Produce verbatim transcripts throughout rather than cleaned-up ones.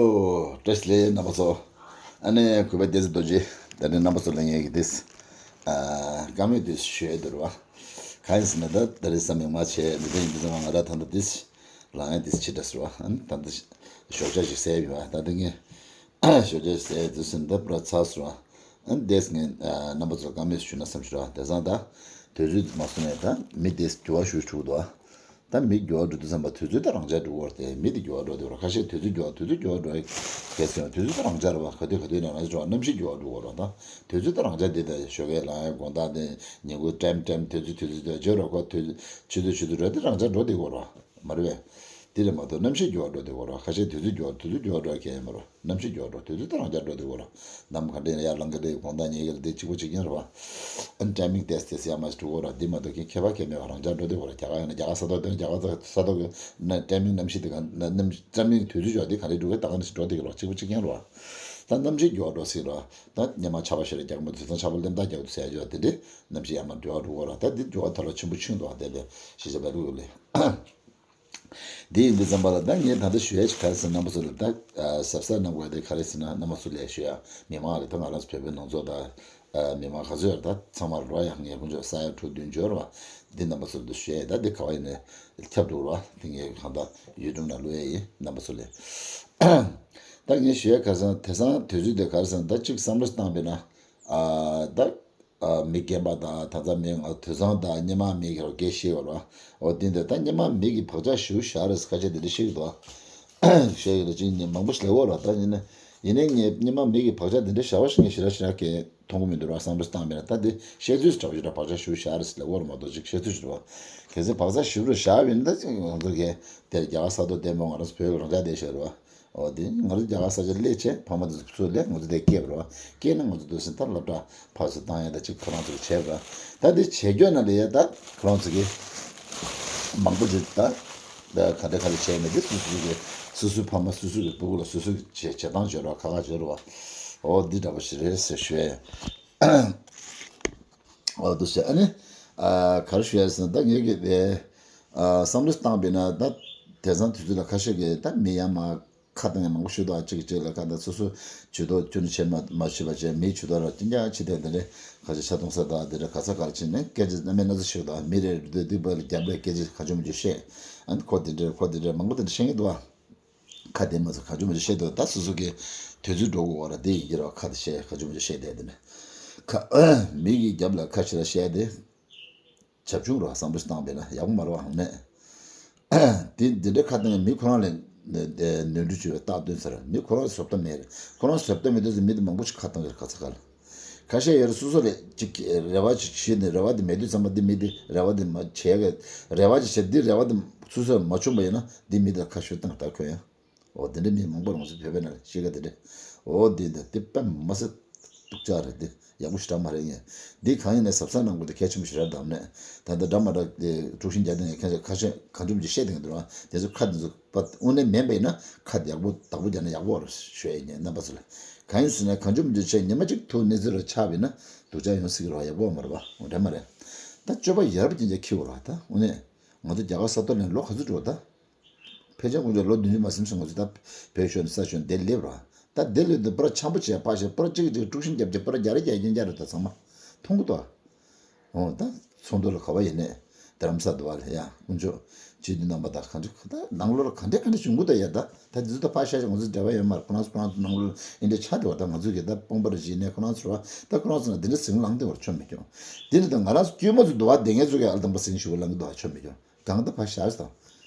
ཨོ། བཀྲ་ཤིས་བདེ་ལེགས་རྣམ་པ་ཚོ། ཨ་ནི་གུས་པ་བསྟན་འཛིན་རྡོ་རྗེ། ད་རེས་རྣམ་པ་ཚོ་ལ་ངས་ཀྱི་འདི། ཨ། བཀའ་མོལ་འདི་ཞུ་ཡས་འདུག་ར་བ། གང་ཡིན་ཟེར་ན་ད་ད་རེས་གཟའ་མིག་དམར་བྱས་འདི་འདྲ་ཡིན་དུས་ཙམ་པ་ང་རང་ད་ལྟ་འདི་ལངས་ཡས་འདི་ཕྱི་དྲགས་སོང་བ། ཨ་ནི་ད་ལྟ་ཞོགས་ཇ་ཞིག་ཟས་ཡོད་བ། ད་ལྟ་ངས་ཞོགས་ཇ་ཟས་འདི་ཟིན་ད་པུ་ར་ཚར་སོང་བ། ཨ་ནི་འདས་ངས་རྣམ་པ་ཚོ་བཀའ་མོལ་ཞུ་ན་བསམ་ཞུ་ར། དེང་སང་ད་དུས་ཚོད་མ་སོང་ནས་ད་མི་འདས་འགྱུར་བ་ཞུ་ཞུ་འདུག་བ། ད་མི་འགྱུར་བ་འགྲོ་དུས་ཙམ་པ་དུས་ཚོད་ད་རང་འཇགས་འགྲོ་གི་རེད་དེ། མི་དེ་འགྱུར་བ་འགྲོ་དེ་རེད། ཁ་ཤས་དུས་ཚོད་འགྱུར་བ་དུས་ཚོད་འགྱུར་བ་འགྲོ་གལ་སྲིད་དུས་ཚོད་ད་རང་འཇགས་རེད་བ། ག་དུས་ག་དུས་ནས་རང་འཇགས་འགྲོ་བ། གནམ་གཤིས་འགྱུར་བ་འགྲོ་གི་རེད། ད་དུས་ཚོད་ད་རང་འཇགས་དེ་ད་ཞོགས་ཀས་ལངས་ཡས་དགོང་དག་དེ་ཉིན་གུང་ཀྲེམ་ཀྲེམ་དུས་ཚོད་དུས་ཚོད་དུ་འགྱུར་རེད། ཁོ་དུས་ཆུ་ཚོད་ཆུ་ཚོད་རེད། དེ་རང་འཇགས་འགྲོ་དེ་གི་རེད་བ། མ་རེད་པས། དེ་རེད་མ་གཏོགས་གནམ་གཤིས་འགྱུར་བ་འགྲོ་དེ་གི་རེད་བ། ཁ་ཤས་དུས་ཚོད་འགྱུར་བ་དུས་ཚོད་འགྱུར་བ་འགྲོ་གལ་ཡོད་མ་རེད། གནམ་གཤིས་འགྱུར་བ་འགྲོ་དུས་ཚོད་ད་རང་འཇགས་འགྲོ་དེ་གི་རེད། གནམ་ག་འདྲ་ཡིན་ན་ཡར་ལངས་གི་རེད། དགོང་དག་ཉལ་གི་རེད། དེ་གཅིག་པ་གཅིག་རྐྱང་རེད་བ། ཨ་ནི་ཊའི་མིང་ཏེས་ཏེས་ཡར་མར་འགྲོ་གི་རེད། དེ་མ་གཏོགས་ཁྱད་པར་གང་ཡང་མེད་པ་རང་འཇགས་འགྲོ་དེ་གི་རེད། རྒྱ་གར་ཡིན་ན་རྒྱ་གར་ས་ཐོག་དེ་རྒྱ་གར་ས་ཐོག་གི་ཊའི་མིང་གནམ་གཤིས་དེ་ག་ནམ་ཊའི་མིང་དུས་ཚོད་འགྱུར་བ་དེ་ག་རེ་འགྲོ་གི་རེད། ད་ག་ནང་བཞིན་འགྲོ་དེ་གི་རེད། གཅིག་པ་གཅིག་རྐྱང་རེད་བ། ད་གནམ་གཤིས་འགྱུར་བ་འགྲོ་སྲིད་རེད་བ། ད་སྔོན་མ་ཆར་པ་ཞེ་དྲག་རྒྱག་མ་ཐུབ་ཙང་ཆར་པ་རློན་རྟགས་རྒྱག་ཐུབ་ཟེར་ཡ་ཅིག་ཡོད་བ། དེ་འདྲའི་གནམ་གཤིས་ཡར་མར་འགྱུར་བ་འགྲོ་གི་རེད། ད་འདི་འགྱུར་བ་ཐོག་ལ་ཆེན་པོ་ཆུང་དུ་བ་དེ་ལས་ཤེས་བྱ་བལ་ལུགས་ལས། དེ་ཡིན་དུས་ཙམ་པ་ལ་ད་ངས་ད་ལྟ་ཞུ་ཡ་ཞིག་ག་རེ་ཟེར་ན། རྣམ་པ་ཚོ་ལ་ད་གཟབ་གཟབ་གནང་དགོས་དེ་ག་རེ་ཟེར་ན། རྣམ་པ་ཚོ་ལ་ཞུ་ཡ། མི་མང་ལ་ད་ང་རང་ཚོ་བོད་པའི་ནང་ཚོགས་དང་། མི་མང་ག་ཚོད་ཡོད་ད་ཚང་མར་རོ་ཡ། ངས་ཁོང་ཚོ་ས་ཡ་དྲུག་བདུན་འབྱོར་བ། འདི་རྣམ་པ་ཚོ་ལ་ཞུ་ཡ། ད་འདི་ག་བ་ཡིན་ནས་ཁྱབ་འགྲོ་ར་བ། དེ་ངས་གང་ལྟར་ཡུ་ཊུབ་ནང་བླུག་ཡ་ཡིན། རྣམ་པ་ཚོ་ལ། ད་ངས་ཞུ་ཡ་ག་རེ་ཟེར་ན། དེང་སང་དུས་ཚོད་དེ་ག་རེ་ཟེར་ན། ད་གཅིག་བསམ་བློ་བཏང་བས་ན། ཨ། ད། ཨ། མི་རྒན་པ་དང་། ད་ལྟ་མི་དུད་ཚང་དང་སྔོན་མ་མི་གི་རོ་སྐད་ཤེས་ཡོད་ར། འོ་དེ་འདྲ་ད་སྔོན་མ་མི་གི་བག་ཆགས་ཞེ་པོ་བཞག་རེད་ཟེར་ཁ་ཤས་དེ་འདྲ་བཤད་ཀྱི་འདུག་ཨ། བཤད་ཀྱི་རེད། ཅིག་ནི་མང་པོ་ཞིག་ལབ་ཡོད་ར། ད་ཡིན་ན་ཡིན་ནའི་ངས་སྔོན་མ་མི་གི་བག་ཆགས་དེ་འདྲ་བཞག་པ་ཞིག་ངས་ཞེ་དྲག་ཞེ་དྲག་གི་མཐོང་གི་མི་འདུག་ར། བསམ་བློ་བཏང་བས་ན། ད་དེ་བཤད་ཚུལ་ཞིག་འདྲ་པོ་ཞིག་ར། བག་ཆགས་ཞེ་པོ་བཞག་རེད་ཟེར་ལབ་ཡོད་ར་མ་གཏོགས། ཅིག་བཤད་ཚུལ་ཞིག་རེད་བ། གལ་སྲིད་བག་ཆགས་ཞེ་པོ་བཞག་པ་ཡིན་ན་ད་ཅིག་ང་ཚོ་གི་དེར་རྒྱ་གར་ས་ཐོག་ལྟད་མོ་ང་རང་ཚོ་བོད་ཀྱི་རང་འཇགས་བསྡད་བཞག་རེད་བ། འོ་དེ་ང་ཚོ་རྒྱ་གར་ས་ཆ་སླེབས་བྱས་ཕ་མ་དེ་ཚོ་ཚུར་སླེབས། ང་ཚོ་དེ་སྐྱེས་པ་རེད་བ། སྐྱེས་ནས་ང་ཚོ་དུས་སུ་ད་སློབ་གྲྭ་ཕར་ཚུར་བཏང་ཡ་ད་ཅིག་ཁོ་རང་ཚོ་གིས་བྱས་པ་རེད། ད་དེ་བྱེད་རྒྱུ་ན་ལས་ཡ་ད་ཁོ་རང་ཚོ་གིས་མང་པོ་ཅིག་ད་ད་ག་འདྲ་ག་འདྲ་བྱས་ནས། དེ་སོ་སོ་གི་སོ་སོའི་ཕ་མ་སོ་སོ་གི་སྤུ་གུ་ལ་སོ་སོ་གི་བྱེད་བྱེད་སྟངས་བྱེད་རོགས། ཁ་ཁ་བྱེད་རོགས། འོ་འདི་འདྲ་པོ་ཞིག་རེད་ཟེར་ཞུ་ཡ། འོ་འདུག་ཟེར། ཨ་ནི། ཨ། ག་རེ་ཞུ་ཡ་ཟེར་ན། ད་ངེད་ཀྱི་དེ། ཨ། བསམ་བློ་བཏང་བས་ན། ད་དེང་སང་དུས་ཚོད་ལ་ཁ་ཤས་ཀྱིས་ད་མི་ཡར་མར་ཁ་བཏང་ཡ་མང་པོ་ཞིག་འདུག་ཨ། གཅིག་གིས་གཅིག་ལ་ཁ་བཏང་། སོ་སོ་ཇུས་གཏོགས་ཁྱོན་ནས་བྱེད་མ་མ་ཤེས་པ་བྱས། མིའི་ཇུས་གཏོགས་ལ་ཅི་འདྲ་ཅི་ཐད་དེ་འདྲ་ཁ་ཤས་ཆ་གཏོང་ས་དང་དེ་འདྲ་ག་ས་ག་ལ་ཕྱིན་ནས་སྐད་ཆ་གནམ་མེད་ན་ཚ་ཞིག་དང་། མི་རེ་རེ་འདུག་འདུག་པ་ལ་རྒྱབ་ལ་སྐད་ཆ་གང་བྱུང་མང་བྱུང་བཤད། ཨ་ནི་ཁོ་དེ་འདྲ་ཁོ་དེ་འདྲ་མང་པོ་དེ་འདྲ་བཤད་མཁན་འདུག་ཨ། ཁ་བདེ་མ་ཚོ་གང་བྱུང་མང་བྱུང་བཤད་འདུག་ད་སོ་སོ་གི་དུས་ཚོད་འགྲོ་དགོས་བ་ར། དེ་ཡིན་གྱི་ར། ཁ་དེ་བཤད། གང་བྱུང་མང་བྱུང་བཤད་བསྡད་དེ་ནས། ཁ། མི་གི་རྒྱབ་ལ་ཁ་ཞེ་དྲག་བཤད་དེ། བྱབ་ཆུང་ར། བསམ་བློ་ཞིག་བཏང་བས་ན་ཡག་པོ་མ་རེད་བ། ཧང་མེད། དེ་འདི་འདྲའི་ཁ་བཏང་ཡ་མི་ཁོ་རང་ལ་ནོར་འཁྲུལ་བྱུང་བའི་རྟགས་སྟོན་ས་རེད། མི་ཁོ་རང་བཟོ་ལྟ་མེད་རེད། ཁོ་རང་བཟོ་ལྟ་མེད་དུས་ཙམ་མི་དེ་མང་པོ་ཞིག་ཁ་བཏང་གི་རེད། ག་ཚ་ག་ལ། ཁ་ཤས་ཡོད་རེད། སོ་སོ་ལ་ཅིག་རེ་བ་ཅིག་བྱས་ནས། རེ་བ་དེ་མེད་དུས་ཙམ་པ་དེ་མི་དེ་རེ་བ་དེ་མ་བྱས་གི། རེ་བ་ཅིག་བྱས། དེ་རེ་བ་དེ་སོ་སོར་མ་བྱུང་བ་ཡིན་ན་དེ་མི་དེ་ལ་ཁ་ཤོར་བཏང་ད་ཁོ་ཡང་། འོ་དེ་འདྲ་མི་མང་པོ་རང་ཚོ་བོད་པའི་ནང་ལ་ཤེས་ཀ་དེ་འདྲ། འོ་དེ་འདྲ་དེ་དཔེ་མ་སྲིད་སྡུག་ཅག་རེད། དེ་ཡག་པོ་ཞེ་དྲག་མ་རེད། ངས་འདི་གང་ཡིན་ནས་གཟབ་གཟབ་གནང་དགོས་དེ་གལ་ཆེན་པོ་ཞེ་དྲག་འདུག་ནས། ད་ལྟ་འདྲ་མ་འདྲ་དེ་དཀྲུག་ཤིང་རྒྱག་དེ་ངས་ཁ་ཤས་ཁ་ཤས་གང་བྱུང་ཅིག་བཤད་དེ་འདུག་ར། དེ་ཚོ་ཁ་དེ་ཚོ་པ་དངོས་གནས་མིན་པ་ཡིན་ན་ཁ་ཡག་པོ་བདག་པོ་རྒྱག་ན་ཡག་པོ་རེད་ཞུ་ཡ་ཡིན། རྣམ་པ་ཚོ་ལ་གང་ཡིན་ཟེར་ན། གང་བྱུང་མང་བྱུང་བྱས་ཉི་མ་གཅིག་ཐུག་གནས་ཚུལ་ར་ཆགས་པ་ཡིན་ན་སྡུག་ཅག་ཡོང་སྲིད་ཀྱི་རེད་བ། ཡག་པོ་མ་རེད་བ། འོ་འདྲ་མ་རེད། ད་སྤྱོད་པ་ཡག་པོ་ཅན་ཅིག་འཁྱེར་དགོས་རེད་བ། ད་དངོས་གནས་ང་ཚོ་རྒྱ་གར་ས་ཐོག་ནས་ལོ་ག་ཚོད་འགྲོ་ད། ཕལ་ཆེར་དཀོན་མཆོག་ལོ་བདུན་ཅུ་མ་ཟིན་ཙང་ང་ཚོ་ད་བོད་ཤོར་ནས་ས་ཤོར་ནས་དེར་སླེབས་ར། ད་དེ་སླེབས་དུས་པར་འཆམ་པོ་བྱས། པར་བཤད། པར་གཅིག་གིས་གཅིག་དཀྲུག་ཤིང་རྒྱབ་བྱས། པར་རྒྱག་རེ་རྒྱག་རྐྱང་རྐྱང་རེད། ད་ཚང་མ་མཐོང་གི་འདུག་ཨ། འོ་ད་ཚོགས་འདུ་ལ་ག་བ་ཡིན་ནས་རྡ་རམ་ས་འདུག་བ་ལ་ཡ། དཀོན་མཆོག་སྤྱི་འཐུས་རྣམ་པ་དང་ག་འདྲ་ད་ནང་ལོགས་ལ་ག་འདྲ་ག་འདྲ་བྱུང་གི་འདུག་ཡ། ད་ད་དེ་ཚོ་ད་ཕར་བཞག་ང་ཚོ་འབྲེལ་བ་ཡོད་མ་རེད། ཁོ་རང་ཚོ་ཁོ་རང་ཚོ་ནང་ལོགས་ལ་ཨེ་འདྲ་ཆགས་འདུག་བ། ད་ང་ཚོ་གི་ད་དཔུང་པ་རེ་བྱས་ནས་ཁོ་རང་ཚོ་རེད་བ། ད་ཁོ་རང་ཚོ་ན་དེ་འདྲ་ཟིང་ལངས་བསྡད་པ་ར་ཆོ་མེད་ཀྱང་། དེ་ནི་ད་ང་རང་ཚོ་དཀྱུས་མ་ཚོ་འདུག་བ། དེ་ངས་ཚོ་གི་ཨ་ལ་དང་པོ་ཟིང་ཞུ་བ་ལངས་གི་འདུག་བ། ཆོ་མེད་ཀྱང་། གང་ལྟར་ཕར་བཞག་དང་།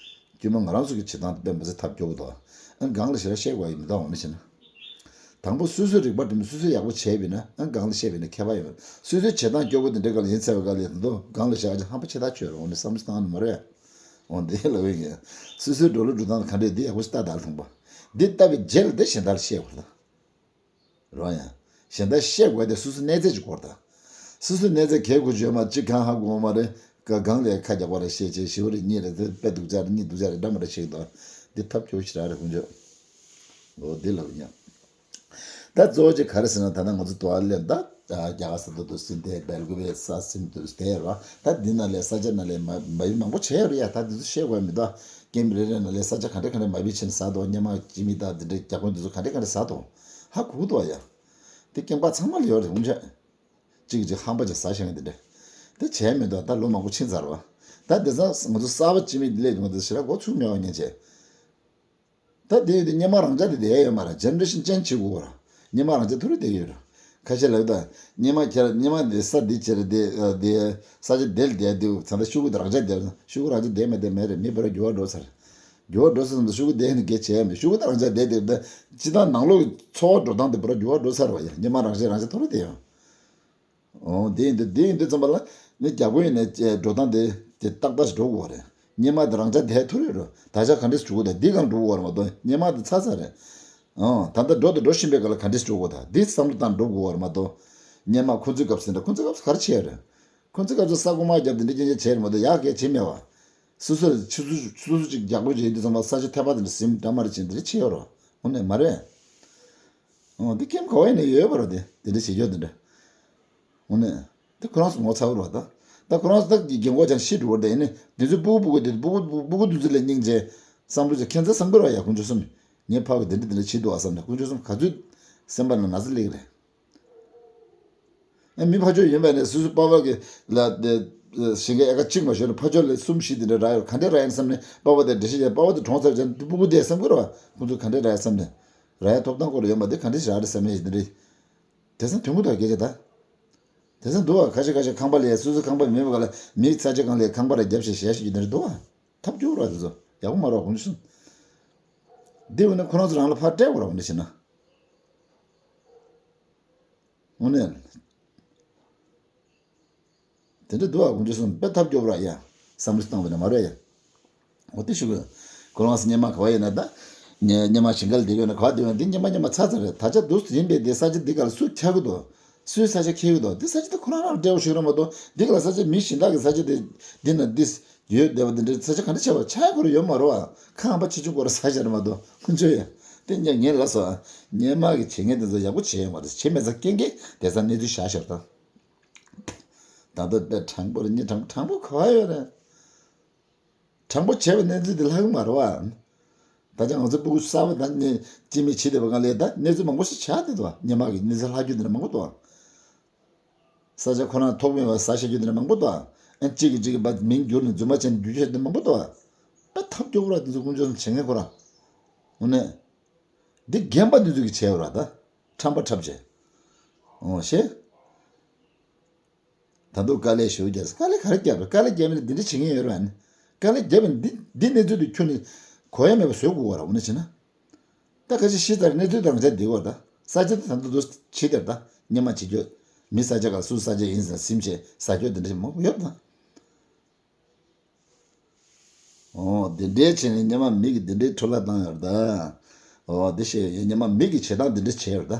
དཀྱུས་མ་ང་རང་ཚོ་གི་བྱེད་སྟངས་དཔེ་མི་སྲིད་ཐབས་སྐྱོ་པོ་འདུག་ཨ། སྒང་ལ་ཞེ་དྲག་བཤད་དགོས་ཡ་མི་འདུག་འོ་ན་བྱས་ན། དང་པོ་སོ་སོའི་རིག་པ་དེ་མོ་སོ་སོས་ཡག་པོ་བྱས་པ་ཡིན་ན། ཨ། སྒང་ལ་བཤད་པ་ཡིན་ན་ཁྱད་པར་ཡོད་མ་རེད། སོ་སོའི་བྱེད་སྟངས་སྐྱོ་པོ་དེ་འདྲ་ག་ལ་ཡིན་ཚར་བའི་སྒང་ལ་ཡིན་དུས་སྒང་ལ་བཞག་ཅིག་ཧམ་པ་ཆེ་ཐག་ཆོད་རེད། འོ་ན་བསམ་བློ་བཏང་ནི་མ་རེད། འོ་འདི་ལབ་པ་ཡིན། སོ་སོའི་འགྲོ་ལུགས་འགྲོ་སྟངས་ག་འདྲས་འདི་ཡག་པོ་ཞིག་ལྟ་ད་ལ་ཐོང་པ། འདི་ལྟ་བའི་རྗེས་ལ་དེ་གཞན་དག་ལ་བཤད་དགོས་རེད་ད། རོ་ཡ། གཞན་དག་བཤད་དགོས་དེ་སོ་སོ་གནས་ཚད་ཅིག་དགོས་རེད་ད། སོ་སོ་གནས་ཚད་གལ་དགོས་བརྗོད་མ་གཅིག་གང་ཧ་གོ་མ་རེད། ག་སྒང་ལ་ཁ་རྒྱག་པ་རེ་བཤད་བྱས། ཞི་བ་རེ་གཉིས་རེ་དེ་དཔེ་སྡུག་ཅག་རེ་གཉིས་སྡུག་ཅག་རེ་འདྲ་མ་འདྲ་བཤད་ཀྱི་འདུག་འདི་ཐབས་སྐྱོ་པོ་ཞིག་རང་རེད་དཀོན་མཆོག་འོ་འདི་ལབ་ཡིན། ད་གཙོ་བོ་གཅིག་ག་རེ་ཟེར་ན། ད་ལྟ་ང་ཚོ་དུ་བ་ལས་ད་རྒྱ་གར་ས་ཐོག་ཏུ་ཟིན་ཏེ་སྦེལ་ཀོབ་པའི་ས་ཟིན་དུ་བསྡད་ཡོད་རེད་བ། ད་འདི་ནང་ལས་ས་ཆ་ནང་ལས་མ་མ་ཡུལ་མང་པོ་བྱས་ཡོད་རེད་ཡ། ད་འདི་ཚོ་བཤད་དགོས་མི་འདུག་ཀེམ་རེ་རེ་ནང་ལས་ས་ཆ་ག་འདྲ་ག་འདྲ་མ་བི་ཆེན་ཟ་དོ། སྙེ་མ་སྐྱེ་མི་དང་དེ་འདྲའི་རྒྱ་གོན་དེ་ཚོ་ག་འདྲ་ག་འདྲ་ཟ་དོ། ཧ་གོ་གི་འདུག་ཡ། དེ་ཀེམ་པ་ཚང་མ་ལ་ཡོད་རེད། འུན་ཆ་གཅིག་གིས་གཅིག་ཧམ་པ་ཅིག་ཟ་བཞག་མཁན་དེ་འདྲ། དེ་བྱས་མི་འདུག་ད་ལོ་མང་པོ་ཕྱིན་ཚར་བ། ད་དེ་ཚང་ང་ཚོ་གསར་པ་སྐྱེ་མི་སླེབས་ཡོང་དུས་ཞེ་དྲག་འགོ་ཚུགས་མེད་པ་ཉན་བྱས། ད་དེ་ཡོད་དུས་སྙེ་མ་རང་ཅག་དེ་བསྡད་ཡོད་མ་རེད། ཇེ་ནེ་རེ་ཤན་ཅན་བྱེད་དགོས་ར། སྙེ་མ་རང་ཅག་ཐུ་རེ་བསྡད་ཡོད་ར། ཁ་ཤས་ལབ་ད། སྙེ་མ་ཁྱེར་སྙེ་མ་དེ་ས་འདི་ཁྱེར་དེ་དེ་ས་ཆ་དེ་ལ་བསྡད་དུས་ད་ལྟ་ཤུ་གུ་དེ་རང་ཅག་བསྡད་ཤུ་གུ་རང་ཅག་བསྡད་མེད་བསྡད་མེད་རེད། མི་བར་འགྱུར་བ་འགྲོ་ཚར། འགྱུར་བ་འགྲོ་ཚར་ཙམ་དུ་ཤུ་གུ་བསྡད་ནས་གལ་ཆེ་ཡ་མེད། ཤུ་གུ་དེ་རང་ཅག་བསྡད་དེ་ད་སྤྱི་བཏང་ནང་ལོགས་ཀྱི་འཚོ་བ་འགྲོ་སྟངས་དེ་བར་འགྱུར་བ་འགྲོ་ཚར་བ་ཡ། སྙེ་མ་རང་ཅག་རང་ཅག་ཐུ་རེ་བསྡད་ཡོད། འོ་དེ་ཡིན་དུས་དེ་ཡིན་དུས་ཙམ་པ་ལ་ནི་རྒྱ་བོད་ཡིན་ནའི་འགྲོ་སྟངས་དེ་དེ་ཏག་ཏག་ཞིག་འགྲོ་དགོས་པ་རེད། སྙེ་མ་དེ་རང་ཅག་དེ་ཐུ་རེ་རོ། ད་ཆ་ག་འདྲས་འགྲོ་གི་འདུག་འདི་གང་འགྲོ་གི་ཡོད་རེད་མ་གཏོགས། སྙེ་མ་དེ་ཚར་ཚར་རེད། ཨང་ད་ལྟ་འགྲོ་དང་འགྲོ་བཞིན་པའི་སྐབས་ལ་ག་འདྲས་འགྲོ་གི་འདུག་འདི་བསམ་བློ་བཏང་འགྲོ་དགོས་པ་རེད་མ་གཏོགས། སྙེ་མ་ཁོ་ཚོའི་སྐབས་ཟིན་འདྲ། ཁོ་ཚོའི་སྐབས་སུ་ག་རེ་བྱས་རེད། ཁོ་ཚོའི་སྐབས་སུ་ས་གོ་མ་བརྒྱབ་དེ་འདྲ་རྐྱང་རྐྱང་བྱས་རེད་མ་གཏོགས་ཡག་གས་བྱས་མེད་བ། སོ་སོར་ཆུ་ཚོད་ཆུ་ཚོད་ཅིག་རྒྱག་དགོས་བྱས་དུས་ཙམ་པ་ས་ཆ་ཐལ་བ་དེ་འདྲ་ཟིན་འདྲ་མ་རེད་བྱས་འདི་འདྲ་བྱས་ཡོད་རོ། འོ་ནས་མ་རེད། འོ་འདི་ཀེམ་ག་བ་ཡིན་ནས་ཡོད་པ་རོ། དེ་དེ་འདྲ་བྱེད་རྒྱུ་དེ་འདྲ། འོ་ནས། དེ་ཁོ་རང་ཚོ་ངོ་ཚ་བོ་རེད་པ། ད་ད་ཁོ་རང་ཚོ་ད་རྒན་གོག་ཅན་ཤི་འགྲོ་བ་དེ་ནི་དེ་ཚོའི་སྤུ་གུ་སྤུ་གུ་དེ་སྤུ་གུ་སྤུ་གུ་དེ་ཚོ་ལ་སྙིང་རྗེ་བསམ་བློ་ཅིག་ཁྱེད་ཚོ་བསམ་གི་རེད་པ་ཡ། དཀོན་མཆོག་གསུམ། ངའི་ཕ་གི་དེ་འདྲ་དེ་འདྲ་བྱེད་འདུག་ཨ་བསམ་ནས་དཀོན་མཆོག་གསུམ་ག་ཚོད་སེམས་པ་ནང་ན་ཚ་སླེབས་ཀྱི་རེད། ཨ་མི་ཕ་ཕྱོགས་ཡིན་པ་ནས་སོ་སོའི་པ་ཕ་གི་ལ་དེ་ཞིང་ཁ་ཨེ་ཀར་གཅིག་མ་ཤོར་ན་ཕ་ཕྱོགས་ལ་གསུམ་བཞི་དེ་འདྲ་རག་ཡོད། ག་འདྲ་རག་ཡིན་བསམ་ནས་པ་ཕ་དེ་འགྲེལ་བཤད་བྱས། པ་ཕ་དེ་གྲོངས་ཚར་བྱས་ནས་སྤུ་གུ་དེ་བསམ་གི་རེད་པ། ཁོ་ཚོ་ག་འདྲ་རག་ཡིན་བསམ་ནས། རག་ཡ་ཐོབ་ཐང་སྐོར་ལ་ཡོད་མ་དེ་ག་འདྲ་ཞིག་རག་རེད་བསམ་ནས་དེ་འདྲ། དེང་སང་དོན་གོ་ཐག་སྐད་ཆ་ད། དེང་སང་འདུག་བ། ཁ་ཤས་ཁ་ཤས་ཁང་པ་ལས་སོ་སོའི་ཁང་པ་མེད་པ་ག་ལ་མིའི་ས་ཆ་སྒང་ལས་ཁང་པ་ར་རྒྱབ་བྱས་ཞལ་ཞིག་གི་དེ་འདྲ་འདུག་བ། ཐབས་སྐྱོ་ར་དེ་ཚོ་ཡག་པོ་མ་རེད་པ་དཀོན་མཆོག་གསུམ། འདི་འོ་ན་ཁོ་རང་ཚོ་རང་ལ་ཕར་སྤྲད་དགོས་ར་འོ་ན་བྱས་ན། འོ་ནས། དེ་འདྲ་འདུག་བ། དཀོན་མཆོག་གསུམ་དཔེ་ཐབས་སྐྱོ་པོ་ར་ཡ། བསམ་བློ་བཏང་བ་ན་མ་རེད་ཡ། འོ་དེ་ཞུ་དགོས། ཁོ་རང་ཚོ་སྙེ་མ་ག་བ་ཡོད་ན་ད། སྙེ་སྙེ་མ་ཞིང་ཁ་ལ་བསྡད་ཡོད་ན་ག་བ་བསྡད་ཡོད་ན་འདི་སྙེ་མ་སྙེ་མ་ཚར་ཚར་རེད། ད་ཆ་འདུག་ཡིན་པས་འདི་ས་ཆ་འདི་ག་ལ་སུས་འཁྱེར་གི་འདུག་སུའི་ས་ཆ་འཁྱེར་གི་འདུག་འདི་ས་ཆ་འདི་ཁོ་རང་རང་སྤྲད་པ་ཞིག་རེད་མ་གཏོགས། འདི་ག་ལ་ས་ཆ་མི་གཞན་དག་གི་ས་ཆ་དེ་འདི་ན་འདི་ཡོད་བསྡད་པ་འདི་འདྲའི་ས་ཆ་ག་འདྲ་བྱས་པ་ཆགས་ཁོ་རང་ཡོད་མ་རེད་པ། ཁ་ཧམ་པ་ཆེ་ཆུང་ཁོ་རང་ས་ཆ་རེད་མ་གཏོགས་ཁོ་ཚོ་ཡ། དེ་ངས་ངས་ལབ་སོང་། སྙེ་མ་གི་བྱེད་མཁན་དེ་ཚོ་ཡག་པོ་བྱས་ཡོད་མ་རེད། བྱས་མེད་ཙང་རྐྱེན་གྱིས་དེང་སང་གནས་ཚུལ་བཞག་ཤར་དང་། ད་ལྟ་དཔེ་དྲང་པོ་རེད། སྙིང་དྲང་པོ་དྲང་པོ་ག་བ་ཡོད་རེད། དྲང་པོ་བྱས་པའི་གནས་ཚུལ་དེ་ལྷག་གི་མ་རེད་པ། ད་ཆ་ང་ཚོ་སྤུ་གུ་གསར་པ་དང་ནི་སྐྱེ་མི་བྱེད་བསྡད་པ་སྒང་ལས་ད་གནས་ཚུལ་མང་པོ་ཞིག་ཆགས་བསྡད་འདུག་པ། སྙེ་མ་གི་གནས་ཚུལ་ལྷག་རྒྱུ་དེ་འདྲ་མང་པོ་འདུག་པ། ས་ཆ་ཁོ་རང་ཐོགས་མེད་པ་ཟ་བྱེད་རྒྱུ་དེ་འདྲ་མང་པོ་འདུག་པ། ཨ་གཅིག་གིས་གཅིག་གི་བ་མིང་བསྒྱུར་ནས་རྫུན་མ་བྱས་ནས་བསྒྱུར་བྱེད་དེ་མང་པོ་འདུག་པ། ད་ཐབས་སྐྱོ་པོ་ར་དེ་ཚོ་དཀོན་མཆོག་གསུམ་བྱེད་མཁན་ཁོ་རང་། འོ་ནས། འདི་རྒན་པ་འདི་ཚོ་གིས་བྱས་པ་ར་ད། ཁྲམ་པ་འཁྲབ་བྱས། འོ་ཤེས། ད་དུང་དཀའ་ལས་ཞེ་པོ་བརྒྱབ། དཀའ་ལས་ག་རེ་བརྒྱབ་རེད། དཀའ་ལས་བརྒྱབ་མིན་འདི་འདྲ་བྱེད་མཁན་ཡོད་རེད་པ། ཨ་ནི། དཀའ་ལས་བརྒྱབ་པ་འདི་འདི་གནས་ཚུལ་འདི་ཁྱོན་ནས་གོ་ཡ་མེད་པ་བཟོ་དགོས་པ་ར། འོ་ན་བྱས་ན། ད་ཁ་ཤས་ཤི་ཚར་གནས་ཚུལ་དང་ཆ་འདི་བར་ད། ས་ཆ་དེ་ད་ལྟ་འདུག་བྱེད་དེར་ད། སྙེ་མ་བྱེད་རྒྱུ། མི་ས་ཆ་ག་སུ་ས་ཆ་ཡིན་ཟེར་སིམ་བྱས་ཟ་རྒྱུ་འདི་འདྲ་མང་པོ་ཡོད་ད། འོ་འདི་འདྲའི་བྱས་ནས་སྙེ་མ་མི་གིས་འདི་འདྲའི་འཕྲོ་བརླག་བཏང་ཡོད་ད། འོ་འདི་བཤད་ཡོད། སྙེ་མ་མི་གིས་བྱེད་སྟངས་འདི་འདྲ་བྱས་ཡོད་ད།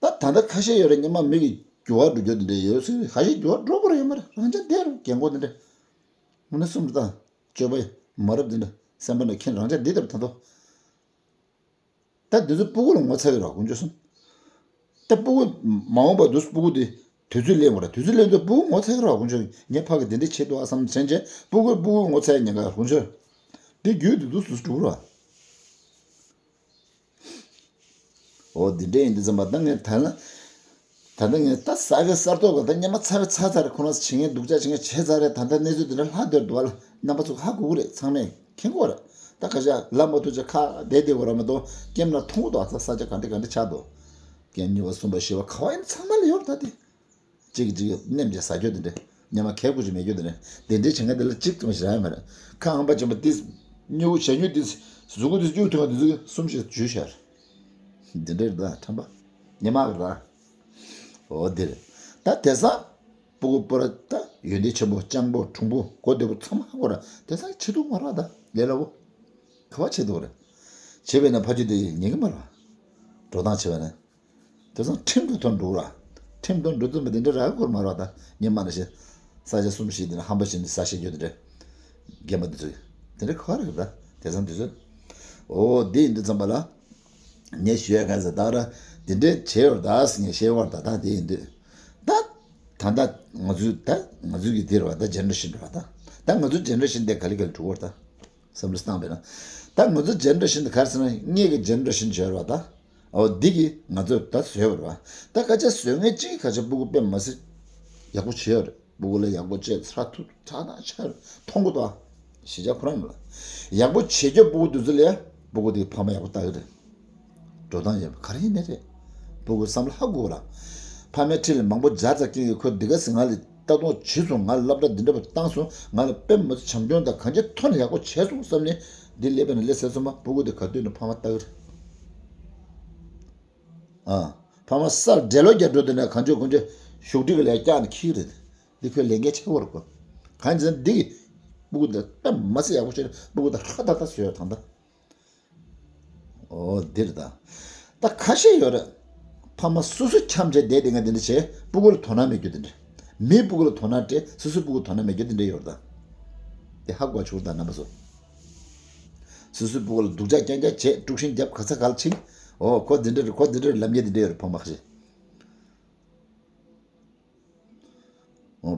ད་ད་ལྟ་ཁ་ཤས་ཡོད་རེད། སྙེ་མ་མི་གིས་འགྱུར་བ་འགྲོ་རྒྱུ་འདི་འདྲ་ཡོད་ཟེར། ཁ་ཤས་འགྱུར་བ་འགྲོ་གི་རེད་ཡོད་མ་རེད། རང་ཅག་བསྡད་རུང་རྒན་གོག་འདི་འདྲ། དངོས་གནས་གསུམ་རེད་ད། སྤྱོད་པ་མ་རབས་འདི་འདྲ་སེམས་པ་ནས་ཁྱེད་རང་ཅག་འདི་ལྟར་ད་དོ། ད་འདི་ཚོ་སྤུ་གུ་ལ་ངོ་ཚ་གི་རེད་པ་དཀོན་མཆོག་གསུམ། ད་སྤུ་གུ་མ་འོངས་པ་འདུག་སྤུ་གུ་དེ་དུས་ཚོད་སླེབས་པ་རེད། དུས་ཚོད་སླེབས་དུས་སྤུ་གུ་ངོ་ཚ་གི་རེད་པ་དཀོན་མཆོག། ངའི་ཕ་གིས་འདི་འདྲ་བྱེད་འདུག་ཨ་བསམ་བྱས་བྱས་སྤུ་གུ་སྤུ་གུ་ངོ་ཚ་ཡ་ཉེན་ཁ་དཀོན་མཆོག། དེ་རྒྱུད་དེ་འདུག་སུ་འགྲོ་གི་རེད་པ། འོ་འདི་འདྲ་ཡིན་དུས་ཙམ་པ་ད་ངས་ད་ལ། ད་ལྟ་ངས་ད་ས་གི་གསར་ཐོག་གི་ད་སྙེ་མ་ཚ་བའི་ཚ་ཚ་རེད། ཁོ་རང་ཚོ་བྱེད་མཁན་སྡུག་ཅག་བྱེད་མཁན་བྱས་ཚར་རེད། ད་ལྟ་གནས་ཚུལ་འདི་འདྲ་ལྷག་སྡོད་འདུག་པ་ལ། རྣམ་པ་ཚོ་ཧ་གོ་གི་རེད། ཚང་མས་མཁྱེན་གོ་རེད། ད་ཁ་ཤས་ལབ་མ་ཐུབ་ཅག་ཁ་བདེ་བདེ་གོ་ར་མ་གཏོགས་ཀེམ་ལ་མཐོང་གི་འདུག་ཨ་ཚ་ས་ཆ་ག་འདྲ་ག་འདྲ་ཆགས་འདུག་ཀེམ་གཉིས་པ་གསུམ་པ་བཞི་པ་ག་བ་ཡིན་ཚང་མ་ལ་ཡོད་རེད་ད་དེ། གཅིག་གིས་གཅིག་གི་མནན་བྱས་ཟ་རྒྱུ་དེ་འདྲ། སྙེ་མ་གས་དགོས་ཀྱི་མེད་རྒྱུ་དེ་འདྲ། དེ་འདྲའི་བྱེད་མཁན་དེ་ལ་གཅིག་ཙམ་ཞིག་རག་ཡ་མ་རེད། ཁ་ཧམ་པ་ཅན་པ་དེ། སྨྱུ་གུ་ཞ་སྨྱུག་དེ། གཟུགས་པོ་དེ་སྨྱུག་ཐུབ་མཁན་དེ་ཚོ་གསུམ་ཞིག་འཇུས་ཤར། འདི་འདྲ་རེད་ད་ཁྲམ་པ། སྙེ་མ་གི་ར། འོ་འདི་རེད། ད་དེང་སང་སྤུ་གུ་སྤུ་ར་ད་ཡོན་ཏན་ཆེན་པོ་སྤྱང་པོ་གྲུང་པོ་གོ་བདེ་པོ་ཚང་མ་ཧ་གོ་ར། དེང་སང་ཆེ་སྡུག་མ་རག་ད་ལས་སླ་པོ། ག་བ་ཆེ་སྡུག་རེད། བྱས་པས་ན་ཕ་ཆུ་དེ་ཉན་གི་མ་རེད། འགྲོ་སྟངས་བྱས་པས་ན། དེང་སང་ཁྲིམས་ཀྱི་ཐོག་འགྲོ་ར། ཁྲིམས་ཐོག་འགྲོ་ཐུབ་མི་དེ་འདྲ་རག་གི་མ་རེད་ད། སྙེ་མ་ནང་བཞིན། ས་ཆ་གསུམ་བཞི་དེ་ན་ཧམ་པ་བྱས་ནས་ཟ་ཤེས་རྒྱུ་དེ་འདྲ། རྒན་པ་དེ་ཚོ། དེ་འདྲ་ག་རེད་ད། དེང་སང་དུས་ཚོད། འོ་དེ་ཡིན་དུས་ཙམ་པ་ལ། ངས་ཞུ་ཡ་གང་ཟེར་ད་ར། དེ་འདྲ་བྱས་ཡོད་ད་ཟེར་ངས་བཤད་བར་ད་ད་དེ་ཡིན་དུས། ད། ད་ད་ང་ཚོའི་ད་ང་ཚོའི་གི་དེ་རེད་པ་ད་ཇེ་ནེ་རེ་ཤན་རེད་པ་ད། ད་ང་ཚོའི་ཇེ་ནེ་རེ་ཤན་དེ་ག་ལེ་ག་ལེ་འགྲོ་བར་ད། བསམ་བློ་བཏང་པས་ན། ད་ང་ཚོ་ཇེ་ནེ་རེ་ཤན་དེ་ག་རེ་ཟེར་ན་སྔས་ཀྱི་ཇེ་ནེ་རེ་ཤན་བྱས་པ་ད། འོ་འདི་གིས་ང་ཚོས་ད་བཟོས་པ་རེད་བ། ད་སྐད་ཆ་བཟོ་མཁན་གཅིག་གིས་ཁ་ཆེ་སྤུ་གུ་དཔེ་མི་སྲིད་ཡག་པོ་བྱས་ཡོད་རེད། སྤུ་གུ་ལ་ཡག་པོ་བྱས་ཚ་ཐུག་ཚ་ཐག་ཆར་མཐོང་གི་འདུག་ཨ། གཞིས་ཆགས་ཁོ་རང་ལ་ཡག་པོ་བྱེད་རྒྱུ། སྤུ་གུ་དེ་ཚོ་ལ་སྤུ་གུ་དེ་ཕ་མ་ཡག་པོ་ལྟ་གི་རེད། འགྲོ་སྟངས་ཡག་པོ་ག་རེ་ཡིན་ནའི་རེད། སྤུ་གུ་བསམ་བློ་ཧ་གོ་ར། ཕ་མའི་འཁྲིས་ལ་མང་པོ་སྦྱར་ཚར་མཁན་གྱི་ཁོ་འདི་ག་ཟེར་ང་ལ་ལྟ་རྟོག་བྱས་སོང་། ང་ལ་སློབ་གྲྭ་འདི་འདྲ་པོ་བཏང་སོང་། ང་ལ་དཔེ་མི་སྲིད་བྱམས་སྐྱོང་དང་གང་ཅིའི་ཐོག་ནས་ཡག་པོ་བྱས་སོང་བསམ་ནས་འདི་སླེབས་པ་ན་སླེབས་ཚར་སོང་མ། སྤུ་གུ་དེ་ག་དུས་ནས་ཕ་མ་ལྟ་གི་རེད། ཨ། ཕ་མ་སར་འབྲེལ་བ་རྒྱག་འགྲོ་དེ་ནས་གང་བྱུང་གང་བྱུང་ཞུགས་འགྲིག་གི་ལས་བཀྱག་ནས་འཁྱེར་གི་རེད། འདི་ཁོའི་ལས་འགན་ཆེ་བོ་རེད་གོ། གང་ཡིན་ཟེར་ན་འདི་གིས་སྤུ་གུ་དེ་དཔེ་མི་སྲིད་ཡག་པོ་བྱས་ནས་སྤུ་གུ་དེ་ཧ་ད་ད་བཟོས་ཡོད་ད་ལྟ། ཨོ་འདིར་ད། ད་ཁ་ཤས་ཡོད་རེད། ཕ་མ་སོ་སོ་འཁྱམ་བྱས་བསྡད་དེ་ང་དེ་འདྲ་བྱས་སྤུ་གུ་ལ་དོ་སྣང་མེད་རྒྱུ་དེ་འདྲ། མིའི་སྤུ་གུ་ལ་དོ་སྣང་སྤྲད་སོ་སོའི་སྤུ་གུ་དོ་སྣང་མེད་རྒྱུ་དེ་འདྲ་ཡོད་རེད་ད། དེ་ཧ་གོ་བྱུང་ད་རྣམ་པ་ཚོ། སོ་སོའི་སྤུ་གུ་ལ་སྡུག་ཅག་རྐྱང་རྐྱང་བྱས་དཀྲུག་ཤིང་རྒྱབ་ག་ས་ག་ལ་ཕྱིན། ཨོ་ཁོ་འདི་འདྲ་རེད་ཁོ་འདི་འདྲ་རེད་ལབ་མཁན་དེ་འདྲ་ཡོད་རེད་ཕ་མ་ཁ་ཤས།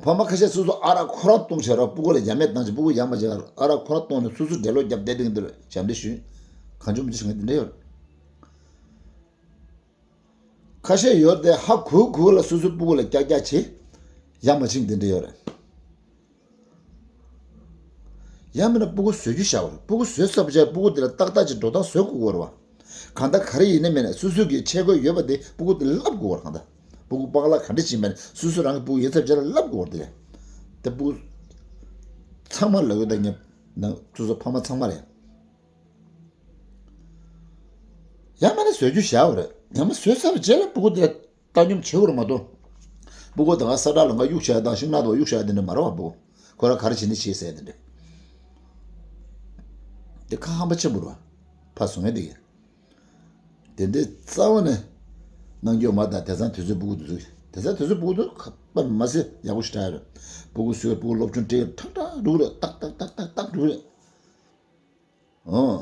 ཕ་མ་ཁ་ཤས་སོ་སོ་ཨ་རག་ཁོ་རང་བཏུང་བྱས་ར་སྤུ་གུ་ལ་ཡ་མེད་བཏང་བྱས་སྤུ་གུ་ཡ་མ་བྱས་ར་ཨ་རག་ཁོ་རང་བཏུང་ནས་སོ་སོ་འབྲེལ་ལོག་རྒྱབ་བསྡད་དེ་འདིར་ཞབས་འདྲེན་ཞུས། གང་བྱུང་མི་བྱུང་ངས་འདི་འདྲ་ཡོད། ཁ་ཤས་ཡོད་དེ་ཧ་གོ་གོ་ལ་སོ་སོའི་སྤུ་གུ་ལ་ཀྱག་ཀྱག་བྱེད། ཡ་མ་བྱིངས་འདི་འདྲ་ཡོད་རེད། ཡང་མིན་ན་སྤུ་གུ་བཟོ་རྒྱུ་བྱ་བར་སྤུ་གུ་བཟོས་ཚར་བྱས་སྤུ་གུ་དེ་ལ་ཏག་ཏག་ཅིག་འགྲོ་སྟངས་བཟོ་དགོས་ཀྱི་རེད་བ། གང་ལྟར་ག་རེ་ཡིན་ན་མིན་ན་སོ་སོ་གི་ཆས་གོས་ཡོད་པ་དེ་སྤུ་གུ་དེ་ལ་བསླབ་དགོས་ཀྱི་རེད་གང་ལྟར། སྤུ་གུ་སྤང་ལགས་ག་འདྲ་བྱེད་མིན་ན་སོ་སོ་རང་གི་སྤུ་གུ་ཡིན་ཚར་བྱས་ལ་བསླབ་དགོས་ཀྱི་རེད་དེ། དེ་སྤུ་གུ་ཚང་མ་ལ་ཡོད་ད་ངས་ནང་སོ་སོ་ཕ་མ་ཚང་མ་རེད། ཡང་མིན་ན་བཟོ་རྒྱུ་བྱ་བ་རེད། ཡང་མིན་བཟོས་ཚར་བྱས་ལ་སྤུ་གུ་དེ་ལ་བཏང་སྙོམས་བྱེད་དགོས་རེད་མ་གཏོགས། སྤུ་གུ་དང་ས་བྲག་ལ་ང་གཡུག་བྱས་དང་ཤིང་ནགས་དང་གཡུག་བྱས་དེ་འདྲ་མ་རེད་བ་སྤུ་གུ། ཁོ་རང་ག་རེ་བྱེད་ནི་བྱེད་ཟེར་དེ་འདྲ། དེ་ཁ་ཧམ་པ་ཆེན་པོ་རེད་བ། ཕ་བཟོ་ངན་དེ་གི། དེ་འདྲའི་རྩ་བ་ནས་གནང་རྒྱུ་མ་དང་དེང་སང་དུས་ཚོད་སྤུ་གུ་དེ་ཚོ་གི་དེང་སང་དུས་ཚོད་སྤུ་གུ་དེ་ཁ་པར་མ་ཟེར་ཡག་པོ་ཞིག་དྲག་ཡོད་རེད། སྤུ་གུ་བཟོས་སྤུ་གུ་སློབ་སྦྱོང་སྤྲད་ཡོད་ཐག་ཐག་འགྲོ་གི་རེད་ཏག་ཏག་ཏག་ཏག་ཏག་འགྲོ་གི་རེད། ཨོ།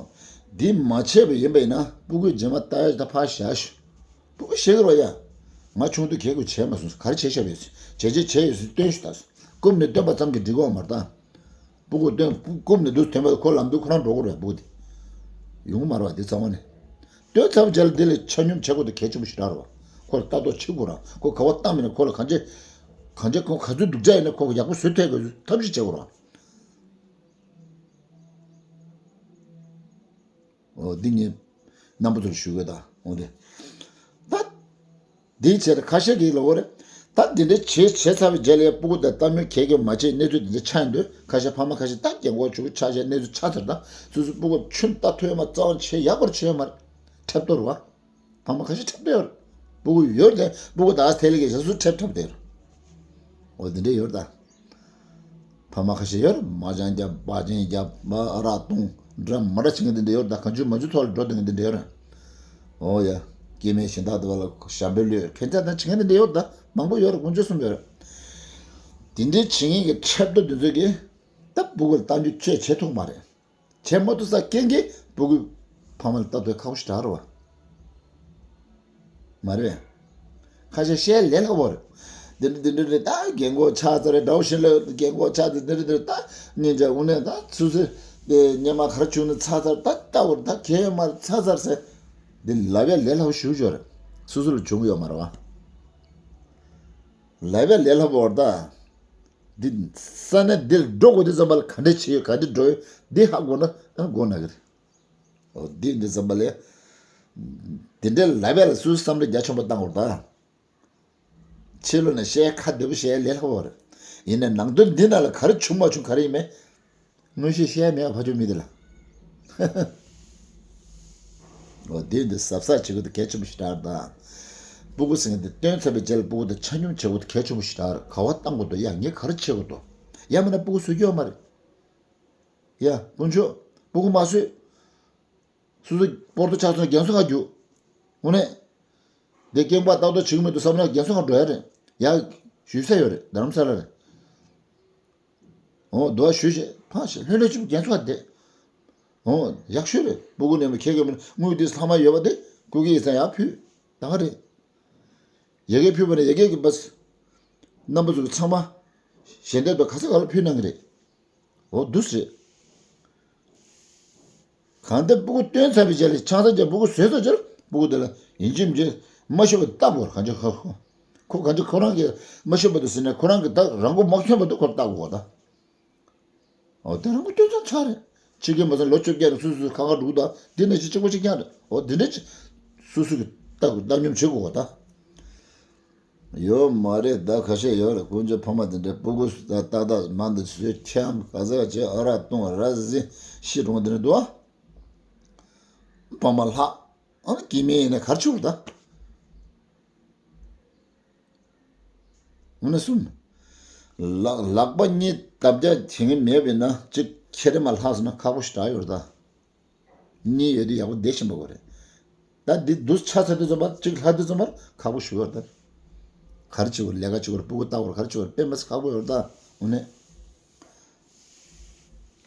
འདི་མ་བྱས་པ་ཡིན་པ་ཡིན་ན་སྤུ་གུས་རྗེས་མ་ལྟ་ཡ་ད་ཕར་བཞག་ཤོག་སྤུ་གུ་ཤེས་ཀྱི་རོ་ཡ། ང་ཆུང་དུས་གལ་དགོས་བྱས་མ་སོང་ག་རེ་བྱས་ཤག་ཡོད་བྱས་བྱས་བྱས་ཡོད་ཟེར་སྟོན་ཤོག་ད། རྐུབ་ནས་སྟོན་པ་ཙམ་གྱིས་འགྲིག་གི་ཡོད་མ་རེད་ད། སྤུ་གུ་སྟོན་རྐུབ་ནས་འདུག་སྟོན་པ་ཁོ་ལམ་དུ་ཁོ་རང་འགྲོ་གི་རེད་སྤུ་གུ་དེ། ཡོང་གི་མ་རེད་བ་དེ་རྩ་བ་ནས། སྟོན་ཚར་བ་རྗེས་ལ་དེ་ལ་ཆ་སྙོམས་བྱེད་དགོས་དེ་གལ་ཆེན་པོ་ཞིག་རག་རེད་བ། ཁོ་ལ་ལྟ་རྟོག་བྱེད་དགོས་ར་ཁོ་ག་བ་བཏང་མིན་ན་ཁོ་ལ་གང་བྱས། གང་བྱས་ཁོ་ག་ཚོད་སྡུག་ཅག་ཡིན་ན་ཁོ་ཡག་པོ་བཟོ་ཐུབ་དགོས་ཐབས་ཤེས་བྱེད་དགོས་ར། འོ་འདི་ངས་རྣམ་པ་ཚོར་ཞུ་གི་ད་འོ་འདི། ད། འདིའི་ཕྱིར་ཁ་ཤས་ཀྱིས་ལབ་པ་རེད། ད་འདི་འདྲ་བྱེད་བྱེད་ཚར་བའི་རྗེས་ལ་ཡང་སྤུ་གུ་དང་གཏམ་མྱོང་གལ་གལ་མ་བྱེད་གནས་ཚུལ་འདི་འདྲ་ཆགས་ཡོང་དུས་ཁ་ཤས་ཕ་མ་ཁ་ཤས་ད་རྒན་གོག་ཆུང་ཆགས་བྱས་གནས་ཚུལ་ཆགས་ཚར་ད་སོ་སོའི་སྤུ་གུ་ཆུན་ལྟ་ཐུབ་ཡོད་མ་རྩ་བ་ཆེ་ཡག་པར་བྱས་ཡོད་མ་རེད། ཁྲེབ་གཏོར་བ། ཕ་མ་ཁ་ཤས་ཁྲེབ་གཏོར་ཡོད་རེད། སྤུ་གུ་ཡོད་དེ་སྤུ་གུ་ད་ཐལ་གྱི་ཞག་སུ་ཁྲེབ་ཁྲེབ་དེ་རེད། འོ་འདི་འདྲ་ཡོད་རེད་ད། ཕ་མ་ཁ་ཤས་ཡོད་རེད། མ་ཅང་རྒྱབ་པ་ཅང་རྒྱབ་མ་ཨ་རག་བཏུང་འདྲ་མ་འདྲ་བྱེད་མཁན་འདི་འདྲ་ཡོད་རེད་ད། གང་བྱུང་མ་བྱུང་ཐོག་ལ་འགྲོ་བསྡད་མཁན་འདི་འདྲ་ཡོད་རེད། འོ་ཡ། སྐྱེ་དམན་གཞན་དག་འདི་བ་ལ་ཞབས་འདྲེན་ལོས་ཁྱེད་ཅག་དང་བྱེད་མཁན་འདི་འདྲ་ཡོད་རེད་ད། མང་པོ་ཡོད་རེད་དཀོན་མཆོག་གསུམ་ཡོད་རེད། འདི་འདྲའི་བྱེད་མཁན་གྱི་ཁྲེབ་གཏོར་འདི་ཚོ་གིས་ད་སྤུ་གུ་ལ་གཏམ་རྒྱུད་བཅས་བྱེད་ཐུབ་མ་རེད། བྱས་མ་ཐུབ་ས་རྐྱེན་གྱིས་སྤུ་གུས་ཕ་མ་ལ་ལྟ་རྟོག་ཁག་པོ་ཞིག་རག་རེད་བ། མ་རེད། ཁ་ཤས་བཤད་ལས་སླ་པོ་རེད། འདི་འདྲ་འདི་འདྲ་རེད་ད། རྒན་གོག་ཆགས་ཚར་རེད་འདྲ་བོ་ཞིག་ལ་རྒན་གོག་ཆགས་ཚར་འདི་འདྲ་འདི་འདྲ་ད་སྙིང་རྗེ་འུ་ནས་ད་སུ་སུ་དེ་སྙེ་མ་ག་རེ་བྱུང་ནས་ཚར་ཚར་ད་ལྟ་བུར་ད་གས་མར་ཚར་ཚར་ཟེར། འདི་ལབ་ཡ་ལས་སླ་པོ་ཞེ་པོ་ཅིག་རེད། སུ་སུ་ལ་བྱུང་གི་ཡོད་མ་རེད་བ། ལབ་ཡ་ལས་སླ་པོ་རེད་ད། འདི་ས་གནས་འདིར་འགྲོ་དགོས་དུས་ཙམ་པ་ལ་ག་འདྲ་བྱེད་ཡོད་ག་འདྲ་འགྲོ་ཡོད་འདི་ཧ་གོ་ན་ཨ་གོ་ན་གི་རེད། འོ་འདི་འདི་ཙམ་པ་ལས། འདི་འདྲའི་ལབ་ཡ་ལ་སུས་བསམ་བློ་རྒྱ་ཆེན་པོ་བཏང་དགོས་རེད་ད། ཕྱི་ལོགས་ནས་བཤད་ཁ་བདེ་པོ་བཤད་ལས་སླ་པོ་རེད། ཡིན་ནའི་ནང་དོན་འདི་ནང་ལ་ག་རེ་བྱུང་མ་བྱུང་ག་རེ་ཡིན་མིན། མངོན་ཤེས་བཤད་མེད་པ་ཕ་ཆོས་མི་དེ་ལ། འོ་འདི་འདི་གཟབ་གཟབ་བྱེད་དགོས་དེ་གལ་ཆེན་པོ་ཞིག་རེད་ད། སྤུ་གུ་ཟེར་མཁན་དེ་སྟོན་ཚར་བའི་རྗེས་ལ་སྤུ་གུ་དེ་ཆ་སྙོམས་བྱེད་དགོས་དེ་གལ་ཆེན་པོ་ཞིག་རེད། ག་བ་བཏང་དགོས་འདུག་ཡ་ངས་ག་རེ་བྱེད་དགོས་འདུག་ཡ་མིན་ན་སྤུ་གུ་བཟོ་རྒྱུ་ཡོད་མ་རེད། ཡ་དཀོན་མཆོག་སྤུ་གུ་མ་བཟོས། སོ་སོ་སྤོར་ཏོ་ཆགས་སོང་རྒན་གསོ་ཁང་རྒྱུགས། དངོས་གནས། འདི་སྐྱེངས་པ་ཏག་ཏག་བྱེད་ཀྱི་མི་འདུག་བསམ་ན་རྒན་གསོ་ཁང་འགྲོ་ཡ་རེད། ཡ། ཞུ་ས་ཡོད་རེད་རྡ་རམ་ས་ལ་རེད། འོ་འདུག་ཞུ་བྱས་ཕངས་ཤིག་ལྷོད་ལྷོད་ཅིག་རྒན་གསོ་ཁང་བསྡད། འོ་ཡག་ཤོས་རེད་སྤུ་གུ་ནས་མི་ཁྱེད་ཀྱི་མི་དངུལ་འདི་ཚང་མ་ཡོད་པ་དེ་སྐུ་སྒེར་ཡིག་ཚང་ཡར་ཕུལ། ད་ག་རེད། ཡ་གིར་ཕུལ་བ་ནས་ཡ་གིར་གྱི་བས། རྣམ་པ་ཚོ་གི་ཚང་མ། ཞལ་འདེབས་དང་ག་ས་ག་ལ་ཕུལ་གནང་གི་རེད། འོ་འདུག་སེ་རེད། གང་ལྟར་སྤུ་གུ་བཏོན་ཚར་བའི་རྗེས་ལ་ཆང་ས་རྒྱབ་སྤུ་གུ་བཟོས་ཚར་རྗེས་ལ་སྤུ་གུ་དེ་ལ་ཡིན་གཅིག་མིན་གཅིག་མ་ཤི་བ་བཏབ་དགོས། གང་ཅི་ཁོ་ཁོ་གང་ཅི་ཁོ་རང་གིས་མ་ཤི་བ་དུ་ཟིན་ནས་ཁོ་རང་གིས་ད་རང་མགོ་མ་ཐོན་པ་དུ་ཁོ་བཏབ་དགོས་ད། འོ་དེ་རང་མགོ་ཐོན་ཚར་ཚར་རེད། ཕྱི་རྒྱལ་མ་ཚང་ལོ་བཅོ་བརྒྱད་རེད། སུ་སུ་ཁ་ཁ་འདུག་ད་འདི་ནས་ཅི་གཅིག་པོ་གཅིག་རྐྱང་རེད། འོ་འདི་འདྲ་ཅི་སུ་སུ་གིས་ད་བཏབ་སྙོམས་བྱེད་དགོས་ད། ཡོད་མ་རེད། ད་ཁ་ཤས་ཡོད་རེད། དཀོན་མཆོག་ཕ་མ་དེ་འདྲའི་སྤུ་གུ་ད་ཏག་ཏག་མ་འདི་ཚོས་ཁྱམས་ག་ཟེར་བྱས་ཨ་རག་བཏུང་ར་བཟི་ཤི་གྲོང་དེ་འདྲ་འདུག་ཨ། ཕ་མ་ལྷག་ཨ་ནི་སྐྱེ་དམན་ཡིན་ན་གར་ཆུག་ད། འོ་ན་གསུམ། ལག་ལག་པ་གཉིས་འདབ་བརྒྱ་བྱེད་མཁན་མེད་པས་ན་གཅིག་ཁྱེད་རེ་མ་ལྷག་སོང་ན་ཁག་པོ་ཞིག་རག་ཡོད་རེད་ད། གཉིས་ཡོད་དུས་ཡག་པོ་བསྡད་བཞིན་པ་གོ་རེད། ད་འདི་འདུ་ཆ་ཚ་དུས་ཙམ་པར་གཅིག་ལྷག་དུས་ཙམ་པར་ཁག་པོ་ཞིག་ཡོད་རེད་ད། ག་རེ་བྱེད་དགོས་རེད། ལས་ཀ་བྱེད་དགོས་རེད། སྤུ་གུ་ལྟ་དགོས་རེད། ག་རེ་བྱེད་དགོས་རེད། དཔེ་མི་སྲིད་ཁག་པོ་ཡོད་རེད་ད། འོ་ནས།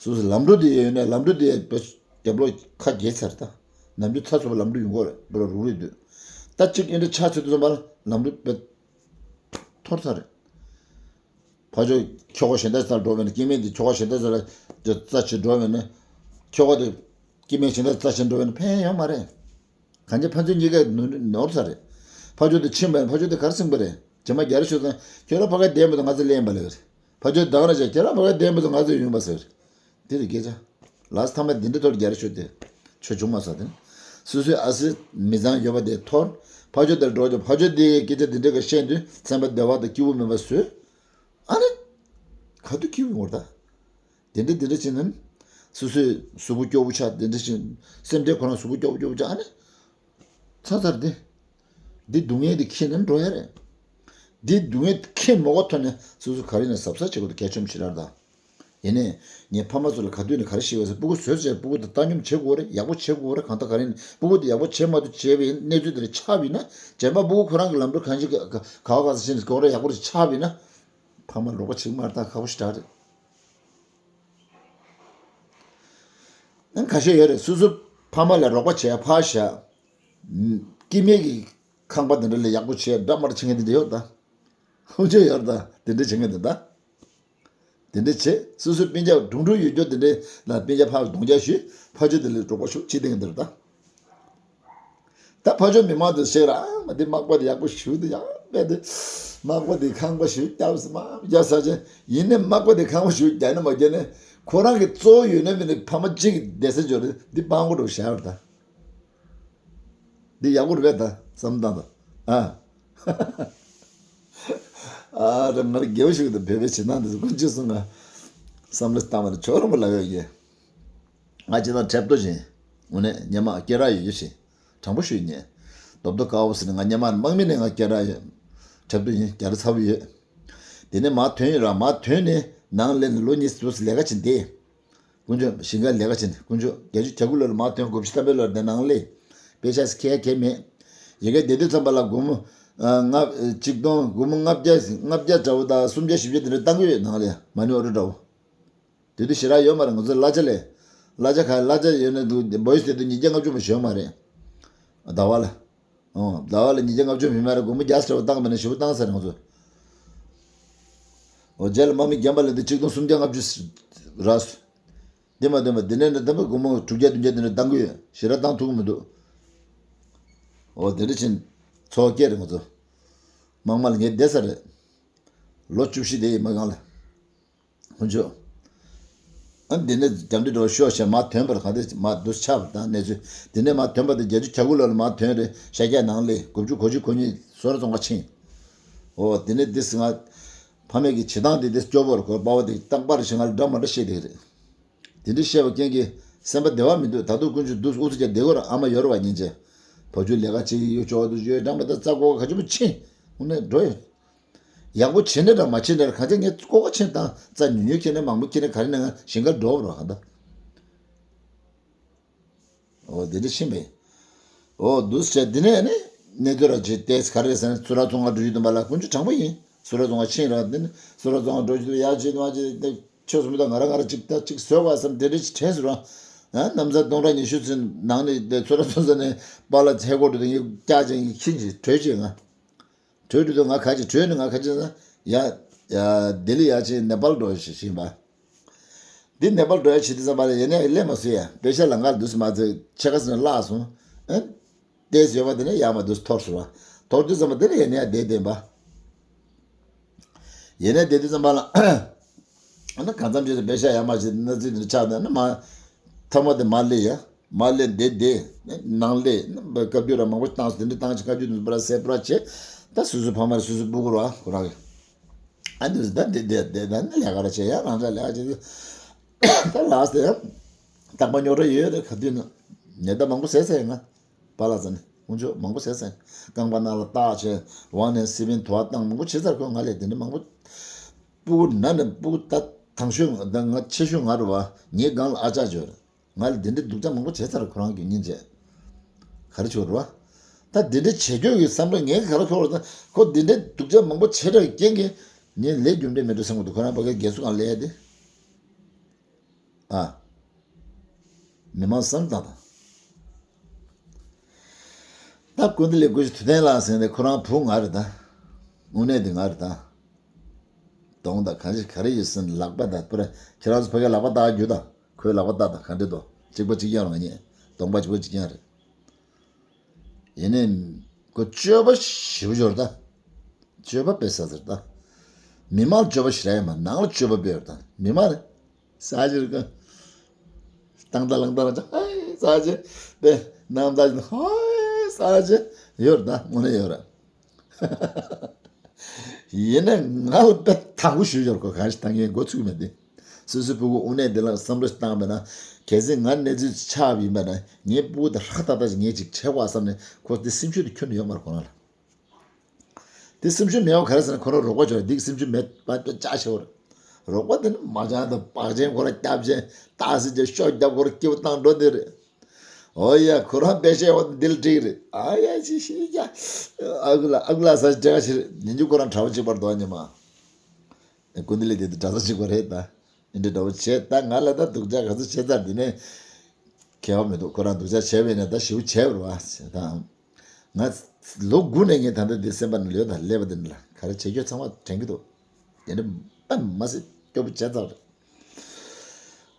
སོ་སོ་ལམ་འགྲོ་དེ་ཡོད་ན་ལམ་འགྲོ་དེ་རྒྱབ་ལོགས་ཁ་རྒྱས་ཚར་ད། ནམ་རྒྱུན་ཚ་ཚ་བ་ལམ་འགྲོ་ཡོང་གི་རེད། པུ་ར་རུག་རེད་འདུག་ད་གཅིག་ཨེ་འདྲ་ཆ་ཚོད་དུ་ཙམ་པར་ལམ་འགྲོ་དཔེ་འཐོར་ཚར་རེད། ཕ་ཇོ་ཁྱོ་ག་གཞན་དག་ཚར་འགྲོ་བས་ན་སྐྱེ་དམན་དེ་ཁྱོ་ག་གཞན་དག་ཚར་རྩ་ཆེ་འགྲོ་བས་ན་ཁྱོ་ག་དེ་སྐྱེ་དམན་གཞན་དག་རྩ་ཆེ་འགྲོ་བས་ན་ཕན་ཡོད་མ་རེད། གང་ཅི་ཕན་ཚུན་གཉིས་ཀ་ནོར་ནོར་ས་རེད། ཕ་ཇོ་དེ་ཕྱིན་པ་ཡིན། ཕ་ཇོ་དེ་གར་སོང་པ་རེད། རྗེས་མ་རྒྱ་རི་ཤོད་ཙང་ཁྱོད་རང་ཕ་ག་བསྡད་མི་འདུག་ང་ཚོ་ལེན་པ་ལེ་རེད། ཕ་ཇོ་དེ་ང་རང་བྱས་ཁྱེད་རང་ཕ་ག་བསྡད་མི་འདུག་ང་ཚོ་ཡོང་པ་ཟེར། དེ་རེད་སྐད་ཆ། ལགས་སོ། མཐའ་མ་དེ་འདྲ་ཐོག་རྒྱ་རི་ཤོད་དེ་ཆོས་བྱུང་མ་ས་དེ། སོ་སོའི་ཨ་སི་མི་ཚང་ཡོད་པ་དེ་ཐོར། ཕ་ཇོ་དེར་འགྲོ་རྒྱུ། ཕ་ཇོ་དེ་སྐད་ཆ་དེ་འདྲ་ག་བཤད་དུས་སེམས་པ་བདེ་བ་དང་སྐྱིད་པོ་མེད་པ་བཟོས། ཨ་ནི། ག་དུས་སྐྱིད་པོ་ཡོང་བ་རེད་ད། དེ་འདྲ་དེ་འདྲ་བྱས་ནས་སོ་སོའི་གཟུགས་པོ་སྐྱོ་བོ་ཆགས། དེ་འདྲ་བྱས་སེམས་ཁྲལ་ཁོ་རང་གཟུགས་པོ་སྐྱོ་བོ་སྐྱོ་བོ་ཆགས། ཨ་ནི་ཚ་ཚར་དེ། འདི་སྡུག་བསྔལ་དེ་ཁྱེར་ནས་འགྲོ་ཡ་རེད། འདི་སྡུག་བསྔལ་ཁྱེར་མ་དགོས་ཐོག་ནས་སོ་སོ་ག་རེ་ནས་གཟབ་གཟབ་བྱེད་དགོས་འདུག་གལ་ཆེན་པོ་ཞེ་དྲག་རེད་ད། ཡིན་ནའི་ངས་ཕ་མ་ཚོ་ལ་ག་དུས་ནས་ག་རེ་བཤད་ཡོད་ཟེར། སྤུ་གུ་བཟོས་ཚེ་སྤུ་གུ་དང་བཏང་སྙོམས་བྱེད་དགོས་རེད། ཡག་པོ་བྱེད་དགོས་རེད། གང་ལྟར་ག་རེ་ནས་སྤུ་གུ་དེ་ཡག་པོ་བྱེད་མ་ཐུབ་བྱས་པའི་གནས་ཚུལ་དེ་འདྲ་ཆགས་པ་ཡིན་ན། རྗེས་མ་སྤུ་གུ་ཁོ་རང་གི་ལམ་འགྲོ་གང་ཞིག་ག་ག་བ་ག་ས་ཞིག་གོ་རེ་ཡག་པོ་ཞིག་ཆགས་པ་ཡིན་ན། ཕ་མ་རོགས་པ་བྱེད་མ་རེད་ད། ཁག་པོ་ཞེ་དྲག་རེད། ཁ་ཤས་ཡོད་རེད། སོ་སོ་ཕ་མ་ལ་རོགས་པ་བྱས་ཕར་བཞག་སྐྱེ་དམན་གྱི་ཁང་པ་དེ་འདྲ་ལ་ཡག་པོ་བྱས་འདྲ་མ་འདྲ་བྱེད་མཁན་དེ་འདྲ་ཡོད་ད། ཧུན་ཆོས་ཡོད་ད། དེ་འདྲ་བྱེད་མཁན་དེ་ད། དེ་འདྲ་བྱེད། སོ་སོའི་སྤུན་ཀྱག་དྲུང་དྲུང་ཡོད་རྒྱུ་དེ་འདྲ་ལ་སྤུན་ཀྱག་ཕར་གདོང་རྒྱག་ཞུས། ཕ་ཆོས་དེ་ལ་རོགས་པ་ཞུ་བྱེད་དེ་འདྲ་ད། ད་ཕ་ཆོས་མི་མང་དུ་ཤེས་ར་མ་དེ་མག་པ་དེ་ཡག་པོ་ཞུ་དེ་ཡག་པས་དེ། མག་པ་དེ་ཁང་པ་ཞུ་རྒྱབ་སུ་མ་རྒྱབ་ས་ཆེ། ཡིན་ནའི་མག་པ་དེ་ཁང་པ་ཞུ་རྒྱག་ན་མ་རྒྱག་ན་ཁོ་རང་གི་གཙོ་བོ་ཡོད་ན་མིན་ནའི་ཕ་མ་གཅིག་གི་བསྡད་ས་འབྱོར་དེ་འདི་སྤང་གོ་འགྲོ་བཞག་ར་ད། འདི་ཡག་པོ་རེད་པས་ད་བསམ་སྟངས་དང་། ཨ། ཨ་རེ་ང་རེ་དགེ་བ་ཞིག་དང་བོད་པའི་བྱེད་སྟངས་འདི་ཚོ་ཀུན་སྤྱོད་སོང་ང་བསམ་བློ་བཏང་བ་ནི་ཆོག་རུང་བ་ལ་ཡོད་ཀྱི། ང་ཅི་དང་འཁྲབ་ཏོ་བཞིན། དངོས་གནས་སྙེ་མ་སྐེ་རགས་ཡོད་ཡོད་བཞིན། དྲང་པོ་ཞུས་ཉེ། རྡོབ་རྡོ་དཀར་བོ་ཟེར་ནས་ང་སྙེ་མ་དམག་མི་ནས་ང་སྐེ་རགས་ཡོད། འཁྲབ་ཏོ་ཡིན་རྒྱ་རི་ཚ་བོ་ཡོད། དེ་ནས་མར་ཐོན་ཡོད་ར་མར་ཐོན་ནས་ནང་སླེབས་ནས་ལོ་གཉིས་སུ་ལས་ཀ་བྱེད་དེ། དཀོན་མཆོག་ཞིང་ཁར་ལས་ཀ་བྱེད་ནས་དཀོན་མཆོག་བརྒྱད་ཅུ་གྱ་དགུ་ལོར་མར་ཐོན། དགུ་བཅུ་ཐམ་པའི་ལོར་དེ་ནང་སླེབས། དཔེ་ཆ་ཁྱེར་ཁྱེར་མེད། ཡ་གི་དེ་དུས་ཙམ་པ་ལ་སྒོར་མོ་ལྔ་གཅིག་སྟོང་སྒོར་མོ་ལྔ་བརྒྱ་ལྔ་བརྒྱ་འདྲ་བོ་དང་སུམ་བརྒྱ་བཞི་བརྒྱ་དེ་འདྲ་བཏང་གི་ཡོད་ནང་ལ་ཡ་མ་ཎི་ཨོ་ཊོ་འདྲ་བོ། དེ་དུས་ཞེ་དྲག་ཡོད་མ་རེད། ང་ཚོ་གླ་ཆ་ལས། གླ་ཆ་ག་གླ་ཆ་ཡོད་ན་འདུག་བོ་ཡིས་དེ་དུས་ཉིས་བརྒྱ་ལྔ་བཅུ་མ་ཞོན་མ་རེད། ཟླ་བ་ལ། ཨོ་ཟླ་བ་ལ་ཉིས་བརྒྱ་ལྔ་བཅུ་མི་མ་རེད། སྒོར་མོ་བརྒྱ་ཟེར་བ་བཏང་མེད་ན་ཞེ་པོ་བཏང་ས་རེད་ང་ཚོ། ཨོ་རྗེས་ལ་དམག་མི་རྒན་པ་ལ་དེ་གཅིག་སྟོང་སུམ་བརྒྱ་ལྔ་བཅུ་རག་སོང་། དེ་མ་འདོན་པ་དེ་ནས་ནི་དེ་མ་སྒོར་མོ་དྲུག་བརྒྱ་བདུན་བརྒྱ་དེ་འདྲ་བཏང་གི་ཡོད། ཞེ་དྲག་བཏང་ཐུབ་ཀྱི་མི་འདུག་ཨོ་དེ་འདྲ་ཕྱིན། ཚོགས་སྐྱེལ་རེད་ང་ཚོ། དམག་མ་ལ་ངས་བསྡད་ས་རེད། ལོ་བཅུ་བཞི་དེ་ཡིན་མ་གང་ལ། ཁོང་ཚོ། ཨ་འདི་ནས་རྒྱབ་འདི་འགྲོ་ཤོག་ཞེས་མར་ཐོན་པར་ག་དེ་མར་འདུ་ཆགས་པ་དང་གནས་ཚུལ། འདི་ནས་མར་ཐོན་པ་དེ་བརྒྱད་ཅུ་གྱ་དགུ་ལོར་མར་ཐོན་རེད། ཤར་རྒྱག་ནང་ལས་དགུ་བཅུ་གོ་གཅིག་གོ་གཉིས་སོ་ར་རྫོང་ཁ་ཕྱིན། ཨོ་དེ་ནས་འདི་སི་ང་། ཕ་མེས་ཀྱི་བྱེད་སྟངས་དེ་དེ་སྐྱོ་བོར་གོ་པ་བ་དེ་རྟག་པར་ཞིང་ཁར་འདྲ་མ་འདྲ་བཤད་དེ་རེད། དེ་འདྲ་བཤད་པ་རྐྱེན་གྱིས་སེམས་པ་བདེ་བ་མི་འདུག་ད་དུང་དཀོན་མཆོག་འདུག་ཨུ་ཚུགས་ཀྱང་བདེ་གོ་ར་ཨ་མ་ཡོད་ར་བ་ཉིན་བྱེད། བ་ཕྱུགས་ལས་ཀ་བྱེད་ཀྱི་ཡོད་ཆོག་འདུག་ཡོད་འདྲ་མ་འདྲ་རྩ་གོ་ག་ཆེན་པོ་ཕྱིན། དངོས་གནས་འགྲོ་ཡོད། ཡག་པོ་བྱེད་ནས་འདྲ་མ་བྱེད་ནས་གང་ཚེ་ངས་ལྐོག་ག་ཕྱིན་དང་རྩ་ཉུང་ཉུང་ཁྱེར་ནས་མང་པོ་ཁྱེར་ནས་ག་རེ་ནས་ང་ཞིང་ཁར་འགྲོ་བ་ར་ག་འདྲ། ཨོ་དེ་འདྲ་ཕྱིན་པས། ཨོ་འདུག་སེ་བྱས་འདི་ནས་ནི་གནས་ཚུལ་ར་ཇི་ལྟས་ག་རེ་ཟེར་ན་ཚུ་ར་ཚོང་ང་འགྲོ་རྒྱུ་དུ་མ་ལ་ཀུན་སྤྱོད་དྲང་པོ་ཡིན། ཚུ་ར་ཚོང་ང་ཕྱིན་ར་འདི་ནི་ཚུ་ར་ཚོང་ང་འགྲོ་རྒྱུ་དུ་ཡ་ཇི་དུ་མ་ཇི་དེ་ཆོས་སུ་མི་དང་ང་ར་ང་ར་ཅིག་ད་ཅིག་བཟོས་བ་བསམ་དེ་འདྲ་ཅིག་དྲན་སོང་ར། ཨ་ནམ་ཟླ་སྟོང་ཕྲག་ཉི་ཤུ་ཚུན་ནང་ནས་དེ་ཚུ་ར་ཚོང་ས་ནས་པཱ་ལགས་ཚེ་སྒོ་འགྲོ་དུ་ངས་སྐྱག་ཅན་གྱི་ཁྱིམ་གྱི་གྲོས་བྱས་ང་། གྲོས་འགྲོ་དུས་ང་ཁ་ཅིག་གྲོས་ནི་ང་ཁ་ཅིག་ན་ཡ། ཡ་ལྡི་ལི་ཡ་ཅིག་ནེ་པཱལ་འགྲོ་ཞིག་ཤེས་པ། འདི་ནེ་པཱལ་འགྲོ་ཡ་བྱེད་དུས་ཙམ་པ་ལ་ཡེ་ནས་སླེབས་མ་སོང་ཡ། པེ་ཤ་ལ་ང་འདུག་སེ་མ་ཚད་ཕྱེད་ཀ་ཙམ་བརླག་སོང་། ཨེ། ཏོག་ཙམ་ཡོད་པ་དེ་ནས་ཡར་མར་འདུག་སེ་འཐོར་སོང་བ། འཐོར་དུས་ཙམ་པ་དེ་ནས་ཡེ་ནས་བསྡད་བསྡད་པ། ཡེ་ནས་བསྡད་དུས་ཙམ་པ་ལ། ཨ་ནི་གང་འཚམ་བྱས་ཏེ་པེ་ཤ་ཡར་མར་བྱས་ཏེ་གནས་ཚུལ་དེ་འདྲ་ཆགས་ནས་ཨ་ནི་མ། ཐོག་མ་དེ་མར་སླེབས་ཡ། མར་སླེབས་བསྡད་བསྡད། ནང་སླེབས་ན་བཀའ་བཀྱོན་ར་མང་པོ་བཏང་སོང་། དེ་འདྲ་བཏང་ཆེ་བཀའ་བཀྱོན་དུ་པར་སེ་པར་བྱས། ད་སོ་སོའི་ཕ་མར་སོ་སོའི་སྤུ་གུར་བ་ཁོ་རང་གི། ཨ་འདུག་སེ་ད་འདི་བསྡད་བསྡད་ད་ནི་ལས་ཀ་ར་བྱས་ཡ་རང་ཅག་ལས་ཀ་བྱས་ཏེ། ད་ལགས་སེ། རྟག་པར་རྙོག་དྲ་ཡོད་རེད་ག་དུས་ན། ཉེས་ད་མང་པོ་བཟས་ཟེར་ང་། པཱ་ལགས་ཚ་ནི་དཀོན་མཆོག་མང་པོ་བཟས་ཟེར། རྐང་པ་ནང་ལ་བཏགས་བྱས་འོག་ནས་སི་པན་དུ་བ་བཏང་མང་པོ་བྱས་ཚར་ཁོ་ང་ལས་དེ་འདྲ་མང་པོ། སྤུ་གུ་ན་ནས་སྤུ་གུ་ད་དང་ཤོས་ང་ད་ང་ཆེ་ཤོས་ང་རེད་བ། ངའི་སྒང་ལ་ཨ་ཅག་ཅིག་ཡོད་རེད། ང་ལ་དེ་འདྲའི་སྡུག་ཅག་མང་པོ་བྱས་ཚར་ཁོ་རང་གིས་སྙིང་རྗེ། ག་རེ་བྱུང་རེད་བ། ད་དེ་འདྲ་བྱེད་རྒྱུ་གི་བསམ་བློ་ངས་ག་རེ་འཁོར་བ་དང་ཁོ་དེ་འདྲའི་སྡུག་ཅག་མང་པོ་བྱས་དྲགས་རྐྱེན་གྱིས་ངས་ལས་རྒྱུ་འབྲས་མེད་འགྲོ་བསམ་གི་འདུག་ཁོ་རང་ཕ་གིར་རྒས་གསོ་ཁང་སླེབས་ཡ་དེ། ཨ། མི་མང་བསམ་བློ་བཏང་དང་། ད་ཀུན་བདེ་ལས་ཀུན་ཤེས་ཐུབ་བསྟན་ལགས་ཟེར་ནས་ཁོ་རང་བུ་ང་རེད་ད། དངོས་གནས་དེ་ང་རེད་ད། གདོང་དང་གང་ཞིག་ག་རེ་ཡོད་ཟེར་ན་ལག་པ་དང་པུ་ར་ཁྱེད་རང་ཚོ་ཕ་གིར་ལག་པ་བཏགས་རྒྱུ་དང་ཁོའི་ལག་པ་བཏགས་དང་ག་འདྲ་འདུག་གཅིག་པ་གཅིག་རྐྱང་རེད་ང་གཉིས་གདོང་པ་གཅིག་པ་གཅིག་རྐྱང་རེད། ཡིན་ནའི། ཁོ་སྤྱོད་པ་ཞེ་པོ་ཅིག་ཡོད་རེད་ད། སྤྱོད་པ་དཔེ་ཟ་ཟེར་ད། མི་མང་སྤྱོད་པ་ཞེ་དྲག་ཡོད་མ་ནང་ལ་སྤྱོད་པ་དཔེ་ཡོད་རེད་ད་མི་མང་རེད། ཟ་ཅིག་རེད་ཀ། ཏང་ཏ་ལང་ཏ་རང་ཅག་ཧའི་ཟ་ཅིག་དཔེ་ནང་ད་ཅིག་ཧའི་ཟ་ཅིག་ཡོད་རེད་ད་དངོས་གནས་ཡོད་རེད། ཡིན་ནའི་ང་ལ་དཔེ་དག་པོ་ཞུས་ཡོད་རེད་ཁོ་གང་ཞིག་ད་ངས་འགོ་ཚུགས་མེད་དེ། སོ་སོའི་སྤུ་གུ་དངོས་གནས་འདི་ལ་བསམ་བློ་ཞིག་བཏང་བས་ན་གལ་སྲིད་ང་གནས་ཚུལ་ཆགས་པ་ཡིན་པ་ན་ངའི་སྤུ་གུ་དེ་ཧྲག་ཏག་ཏག་ཞིག་ངས་ཅིག་བྱེད་དགོས་བསམ་ནས་ཁོ་དེ་སེམས་ཤུགས་དེ་ཁྱོན་ནས་ཡོད་མ་རེད་ཁོ་རང་ལ། དེ་སེམས་ཤུགས་མེད་པ་ག་རེ་ཟེར་ན་ཁོ་རང་རོགས་པ་ཅིག་ཡོད་རེད་འདི་གི་སེམས་ཤུགས་མེད་པ་དཔེ་ལྕགས་ཆེ་བོ་རེད། རོགས་པ་དེ་ནི་མ་བྱང་དང་བག་ཆེན་ཁོ་རང་སྐྱབས་ཆེན་ཏག་སེ་ཅིག་ཤོག་རྒྱབ་ཁོ་རང་སྐྱིད་པོ་བཏང་འགྲོ་འདི་རེད། ཨོ་ཡ་ཁོ་རང་དཔེ་བཤད་བ་འདི་ལ་འགྲིག་རེད་ཨ་ཡ་ཅི་ཤི་ཡ། ཨ་ཁུ་ལ་ཨ་ཁུ་ལ་ཟ་ཅི་འདྲ་ཞིག་རེད་ཉིན་རྒྱུན་ཁོ་རང་གྲྭ་པ་གཅིག་པར་འདུག་ཉི་མ། ཀུན་བདེ་ལས་དེ་དུ་གྲྭ་ས་གཅིག་པ་རེད་ད། འདི་འདྲ་འདྲ་བོ་བྱས་ད་ང་ལ་ད་སྡུག་ཅག་ག་ཚོད་བྱས་ཚར་འདི་ནས། ཁྱད་པར་མི་འདུག་ཁོ་རང་སྡུག་ཅག་བྱས་པས་ན་ད་ཞེ་པོ་བྱས་པ་རེད་བ་ཟེར་ད། ང་ལོ་དགུ་ནས་ངས་ད་ལྟ་འདི་སེམས་པ་ནས་ལོས་དང་ཀླད་པ་འདི་འདྲ་ལ་ག་རེ་བྱེད་རྒྱུ་ཚང་མ་དྲན་གྱི་འདུག་དེ་འདྲ་དཔེ་མ་སྲིད་སྐྱོ་པོ་བྱས་ཚར་རེད།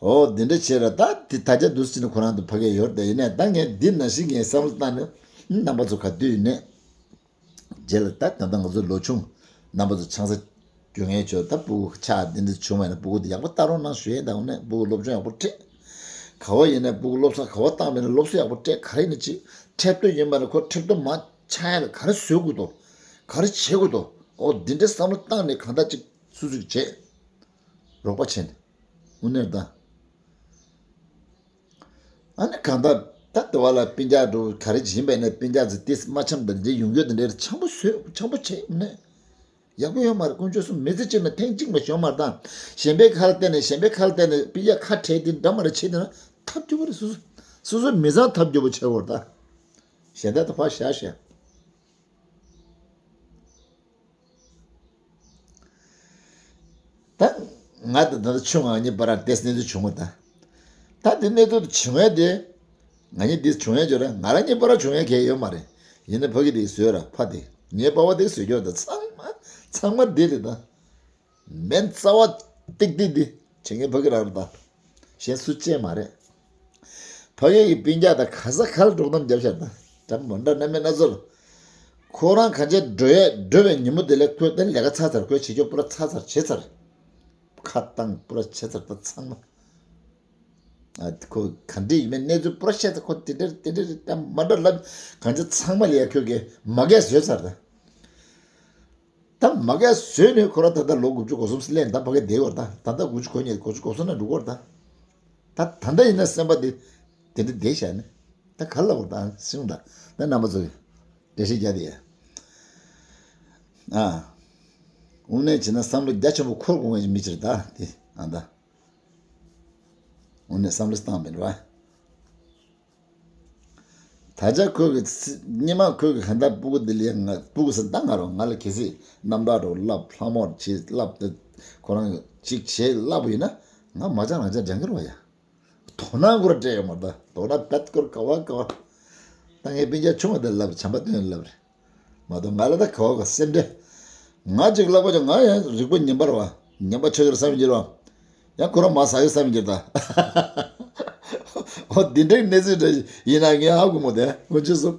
ཨོ་འདི་འདྲ་བྱས་ར་ད་དེ་ད་ཆ་འདུག་སེ་ནས་ཁོ་རང་དུ་ཕ་གི་ཡོད་དེ་ཡིན་ནས་ད་ངས་འདི་ནང་བཞིན་ངས་བསམ་བློ་བཏང་ནས་རྣམ་པ་ཚོ་ག་དུས་ཡིན་ནས། རྗེས་ལ་ད་ད་ལྟ་ང་ཚོ་ལོ་ཆུང་རྣམ་པ་ཚོ་ཆང་ས་རྒྱུ་ངན་བྱོས་ད་སྤུ་གུ་ཆགས་འདི་འདྲ་བྱུང་བ་ཡིན་ན་སྤུ་གུ་དེ་ཡག་པོ་ལྟ་རོགས་གནང་ཞུ་ཡས་ད་འོ་ནས་སྤུ་གུ་སློབ་སྦྱོང་ཡག་པོ་སྤྲད། ག་བ་ཡིན་ན་སྤུ་གུ་སློབ་གསོ་ག་བ་བཏང་མེད་ན་སློབ་གསོ་ཡག་པོ་སྤྲད་ག་རེ་ཡིན་ན་ཅིག་ཁྲེབ་ཏོ་ཡིན་པ་ན་ཁོ་ཁྲེབ་ཏོ་མ་ཆགས་ཡ་ལ་ག་རེ་བཟོ་དགོས་དོ། ག་རེ་བྱེད་དགོས་དོ། ཨོ་འདི་འདྲའི་བསམ་བློ་བཏང་ནས་གང་ལྟར་ཅིག་སུ་ཚུགས་བྱེད། རོགས་པ་བྱས་ནས། དངོས་གནས་ད། ཨ་ནི་གང་ལྟར་ད་ལྟ་བ་ལ་སྤུན་ཀྱག་འགྲོ་ག་རེ་བྱིན་པས་ནས་སྤུན་ཀྱག་ཚོ་ཏིས་མ་འཆམ་དང་འདི་ཡོང་རྒྱུ་དེ་འདྲའི་འཆམ་པོ་བཟོས་འཆམ་པོ་བྱས་ནས་ཡག་པོ་ཡོད་མ་རེད། དཀོན་མཆོག་གསུམ་མི་ཚེ་གཅིག་ན་ཐེངས་གཅིག་མ་བྱུང་མ་རེད་ད། གཞན་པའི་ཁ་ལ་བལྟས་ནས་གཞན་པའི་ཁ་ལ་བལྟས་ནས་སྤུན་ཀྱག་ཁ་བྲལ་དེ་འདྲ་མ་རེད་བྱས་དེ་ན་ཐབས་སྐྱོ་པོ་རེད། སོ་སོ་སོ་སོའི་མི་ཚང་ཐབས་སྐྱོ་པོ་བྱས་བོར་ད། གཞན་དག་ཏུ་ཕར་བཞག་བཞག་ད། ང་དང་ད་ལྟ་ཆུང་ང་གཉིས་བར་ཏེས་གནས་ཚུལ་བྱུང་བ་ད། ད་དེ་གནས་ཚུལ་དུ་བྱུང་ཡ་དེ། ང་གཉིས་འདི་བྱུང་ཡ་བྱོས་ར་ང་རང་གཉིས་བར་བྱུང་ཡ་གལ་ཡོད་མ་རེད། ཡིན་ན་ཕ་གི་དེ་བཟོས་ར་ཕ་དེ་ངའི་པ་བ་དེ་བཟོས་རྒྱུ་ད་ཚང་མ་ཚང་མ་འདི་རེད་ད། མེན་རྩ་བ་ཏིག་ཏིག་འདི་བྱེད་མཁན་ཕ་གི་རང་རེད་ད། གཞན་སུ་ཅེས་མ་རེད། ཕ་གི་གི་སྤུན་ཀྱག་ད་ག་ས་ག་ལ་འགྲོ་གཏམ་རྒྱབ་ཤར་ད། ད་མོ་འདྲ་ན་མེད་ན་ཚོར། ཁོ་རང་གང་ཆེ་འགྲོ་ཡས་འགྲོ་བའི་ཉིན་མོ་དེ་ལས་ཁོས་ད་ལས་ཀ་ཚར་ཚར་ཁོས་བྱེད་རྒྱུ་པུ་ར་ཚར་ཚར་བྱེད་ཚར། ཁ་བཏང་པུ་ར་བྱེད་ཚར་ད་ཚང་མ། ཨ་ཁོ་ག་འདྲ་ཡིན་མིན་གནས་ཚུལ་པུ་ར་བཤད་ཚར་ཁོ་དེ་འདྲ་དེ་འདྲ་ད་མ་འདྲ་ལབ་གང་ཆེ་ཚང་མ་ལས་ཡ་ཁོས་གི་མ་གས་བཟོས་ཚར་ད། ད་མ་གས་བཟོས་ནས་ཁོ་ར་ད་ལྟ་ལོ་དགུ་བཅུ་གོ་གསུམ་སླེབས་ད་ཕ་གི་བསྡད་ཡོད་རེད་ད། ད་ལྟ་དགུ་བཅུ་གོ་གཉིས་དགུ་བཅུ་གོ་གསུམ་ན་འགྲོ་གི་ཡོད་རེད་ད། ད་ད་ལྟ་ཡིན་ན་སེམས་པ་དེ་དེ་འདྲ་བསྡད་བཞག་ནས་ད་ག་ལ་བོར་ད་སེམས་ད་ད་རྣམ་པ་ཚོ་གི་འགྲེལ་བཤད་རྒྱག་དེ་ཡ། ཨ། དངོས་གནས་བྱས་ན་བསམ་བློ་རྒྱ་ཆེན་པོ་འཁོར་དགོས་ངེས་ཀྱི་མི་ཕྱིར་ད་དེ་ཨ་ད། དངོས་གནས་བསམ་བློ་བཏང་མེད་རེད་བ། ད་ཆ་ཁོས་གི་སི་སྙེ་མ་ཁོས་གི་ག་འདྲ་སྤུ་གུ་འདི་ལས་ང་སྤུ་གུ་ཟེར་ད་ང་རང་ང་ལ་གལ་སྲིད་རྣམ་དག་རོ་ལབ་ལྷ་མོར་བྱེད་ལབ་ཏེ་ཁོ་རང་གཅིག་བྱེད་ལབ་ཡིན་ན་ང་མ་ཅང་རང་ཅང་སྦྱང་གི་རོ་ཡ། དོ་སྣང་ཁོ་ར་སྤྲད་ཡོད་མ་རེད་ད། དོ་སྣང་བེད་ཁོ་ར་ག་བ་ག་བ། ད་ངའི་སྤུན་ཀྱག་ཆུང་བ་དེ་ལབ་རེད་བྱམས་པ་སྟོན་ལབ་རེད། མ་གཏོགས་ང་ལ་ད་ག་བ་ག་སེམས་ཁྲལ། ང་ཅིག་ལབ་པ་ཅང་ང་ཡང་རིག་པ་ཉམས་པ་རེད་བ། ཉམས་པ་ཆགས་ཀྱི་རེད་བསམ་གྱི་རེད་བ། ཨ་ཁོ་རང་མ་ཟ་ཡོད་བསམ་གྱི་ད། འོ་འདི་འདྲའི་གནས་ཚུལ་འདྲ་ཡིན་ན་ངས་ཧ་གོ་མོ་དེ་ཀུན་སྤྱོད་སོ།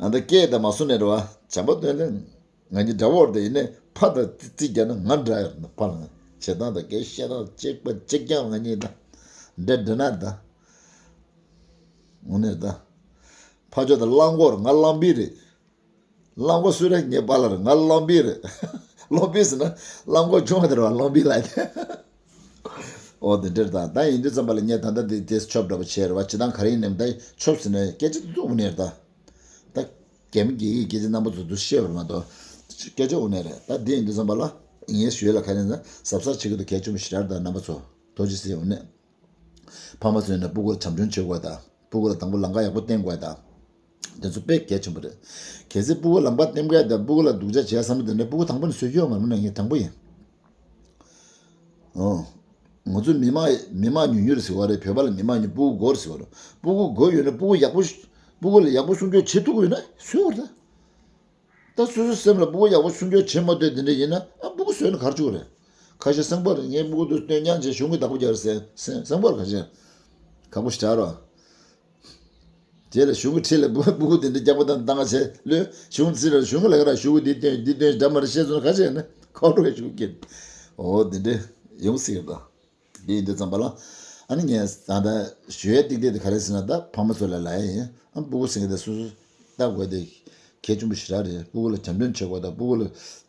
ཨ་ད་སྐད་ད་མ་སོ་ནས་རེད་བ། བྱམས་པ་སྟོན་ལེ། ང་གཉིས་འདྲ་བོར་དེ་ཡིན་ནས་ཕ་དང་རྩིས་རྒྱག་ན་ང་འདྲ་ཡོད་ན་ཕ་ལ་ང་བྱེད་སྟངས་དང་སྐད་བཤད་སྟངས་གཅིག་པ་གཅིག་རྐྱང་ང་གཉིས་ད། འདྲ་འདྲ་ན་ད། འོ་ནས་ད། ཕ་ཆོས་ད་གླང་གོར་ང་གླང་པི་རེད། གླང་གོ་སུ་རེད་ངའི་པཱ་ལགས་རེད། ང་གླང་པི་རེད། གླང་པི་ཟེར་ན་གླང་གོ་ཆུང་བ་དེ་རེད་བ། གླང་པི་ལ་དེ། འོ་དེ་འདྲར་ད་ད་ཡིན་དུས་ཙམ་པ་ལ་ངས་ད་ལྟ་དེ་དེ་ཆོབ་འདྲ་པོ་བྱས་རེད་བ། སྤྱི་བཏང་ག་རེ་ཡིན་ནམ་ད་ཆོབ་ཟེར་ན་སྐད་ཆ་དེ་ཚོ་འུ་ནས་ད། ད་རྒྱ་མི་རྒྱ་ཡིག་སྐད་ཆ་རྣམ་པ་ཚོ་དུ་ཤེས་པར་མ་གཏོགས་སྐད་ཆ་འུ་ནས་རེད། ད་དེ་ཡིན་དུས་ཙམ་པ་ལ་ངས་ཞུས་ལ་ག་རེ་ཡིན་ན་གཟབ་གཟབ་བྱེད་ཀྱི་འདུག་གལ་ཆེན་པོ་ཞེ་དྲག་རེད། ད་རྣམ་པ་ཚོ་ཐུགས་རྗེ་ཆེ་འུ་ནས། ཕ་མ་ཚོས་ནི་སྤུ་གུར་བྱམས་སྐྱོང་བྱེད་དགོས་དང་། སྤུ་གུ་ལ་དང་པོ་ལམ་ཁ་ཡག་པོ་བསྟན་དགོས་དང་། དེ་ཚོ་དཔེ་གལ་ཆེན་པོ་རེད། གལ་སྲིད་སྤུ་གུ་ལམ་ཁ་བསྟན་དགོས་དང་སྤུ་གུ་ལ་སྡུག་ཅག་བྱས་བསམ་བློ་དེ་འདྲ་སྤུ་གུ་དང་པོ་ནས་བཟོས་རྒྱུ་ཡོད་མ་རེད། མི་ནང་ངས་དྲང་པོ་ཡིན། ཨོ། ང་ཚོ་མི་མང་མི་མང་ཉུང་ཉུང་རེད་ཟེར་བ་རེད། བོད་པ་ལ་མི་མང་ཉུང་སྤུ་གུ་དགོས་རེད་ཟེར་བ་རེད། སྤུ་གུ་དགོས་ཡོད་ན་སྤུ་གུ་ཡག་པོ་སྤུ་གུ་ལ་ཡག་པོ་སྲུང་སྐྱོབ་བྱེད་ཐུབ་ཀྱི་ཡོད་ན་བཟོས་པ་རེད། ད་སོ་སོའི་སེམས་ལ་སྤུ་གུ་ཡག་པོ་སྲུང་སྐྱོབ་བྱེད་མ་ཐུབ་དེ་འདྲ་ཡིན་ན་ཨ་སྤུ་གུ་བཟོས་ན་ག་རེ་བྱེད་དགོས་རེད། ཁ་ཤས་སེམས་པར་ངའི་སྤུ་གུ་དེ་སྟོན་རྐྱང་བྱས་གཞུང་གི་བདག་པོ་རྒྱག་རེད་ཟེར་སེམས་སེམས་པར་ཁ་ཤས་ཁག་པོ་ཞེ་དྲག་རོ། དེ་ལ་གཞུང་གི་ཁྲིད་ལ་སྤུ་སྤུ་གུ་དེ་འདྲ་རྒྱག་པ་དང་བཏང་ཁ་བྱས་ལོས་གཞུང་ཚིག་ལ་གཞུང་གི་ལ་ཁ་ར་གཞུང་གི་འདི་སྟོན་འདི་སྟོན་འདྲ་མ་རེད་བཤད་སོང་ཁ་ཤས་ནི་ཁོག་འགྲོ་གི་གཞུང་གི་འོ་དེ་འདྲ་ཡོང་སྲིད་པ། འདི་ཡིན་དུས་ཙམ་པ་ལ། ཨ་ནི་ངས་ད་ལྟ་ཞུ་ཡས་ཏིག་ཏིག་དེ་ག་རེ་ཟེར་ན་ད་ཕ་མ་ཚོ་ལ་ལབ་ཡས་ཡིན། ཨ་སྤུ་གུ་ཟེར་མཁན་དེ་སོ་སོ་ལྟ་དགོས་དེ་གལ་ཆེན་པོ་ཞེ་དྲག་རེད། སྤུ་གུ་ལ་བྱམས་སྐྱོང་བྱེད་དགོས་དང་སྤུ་གུ་ལ་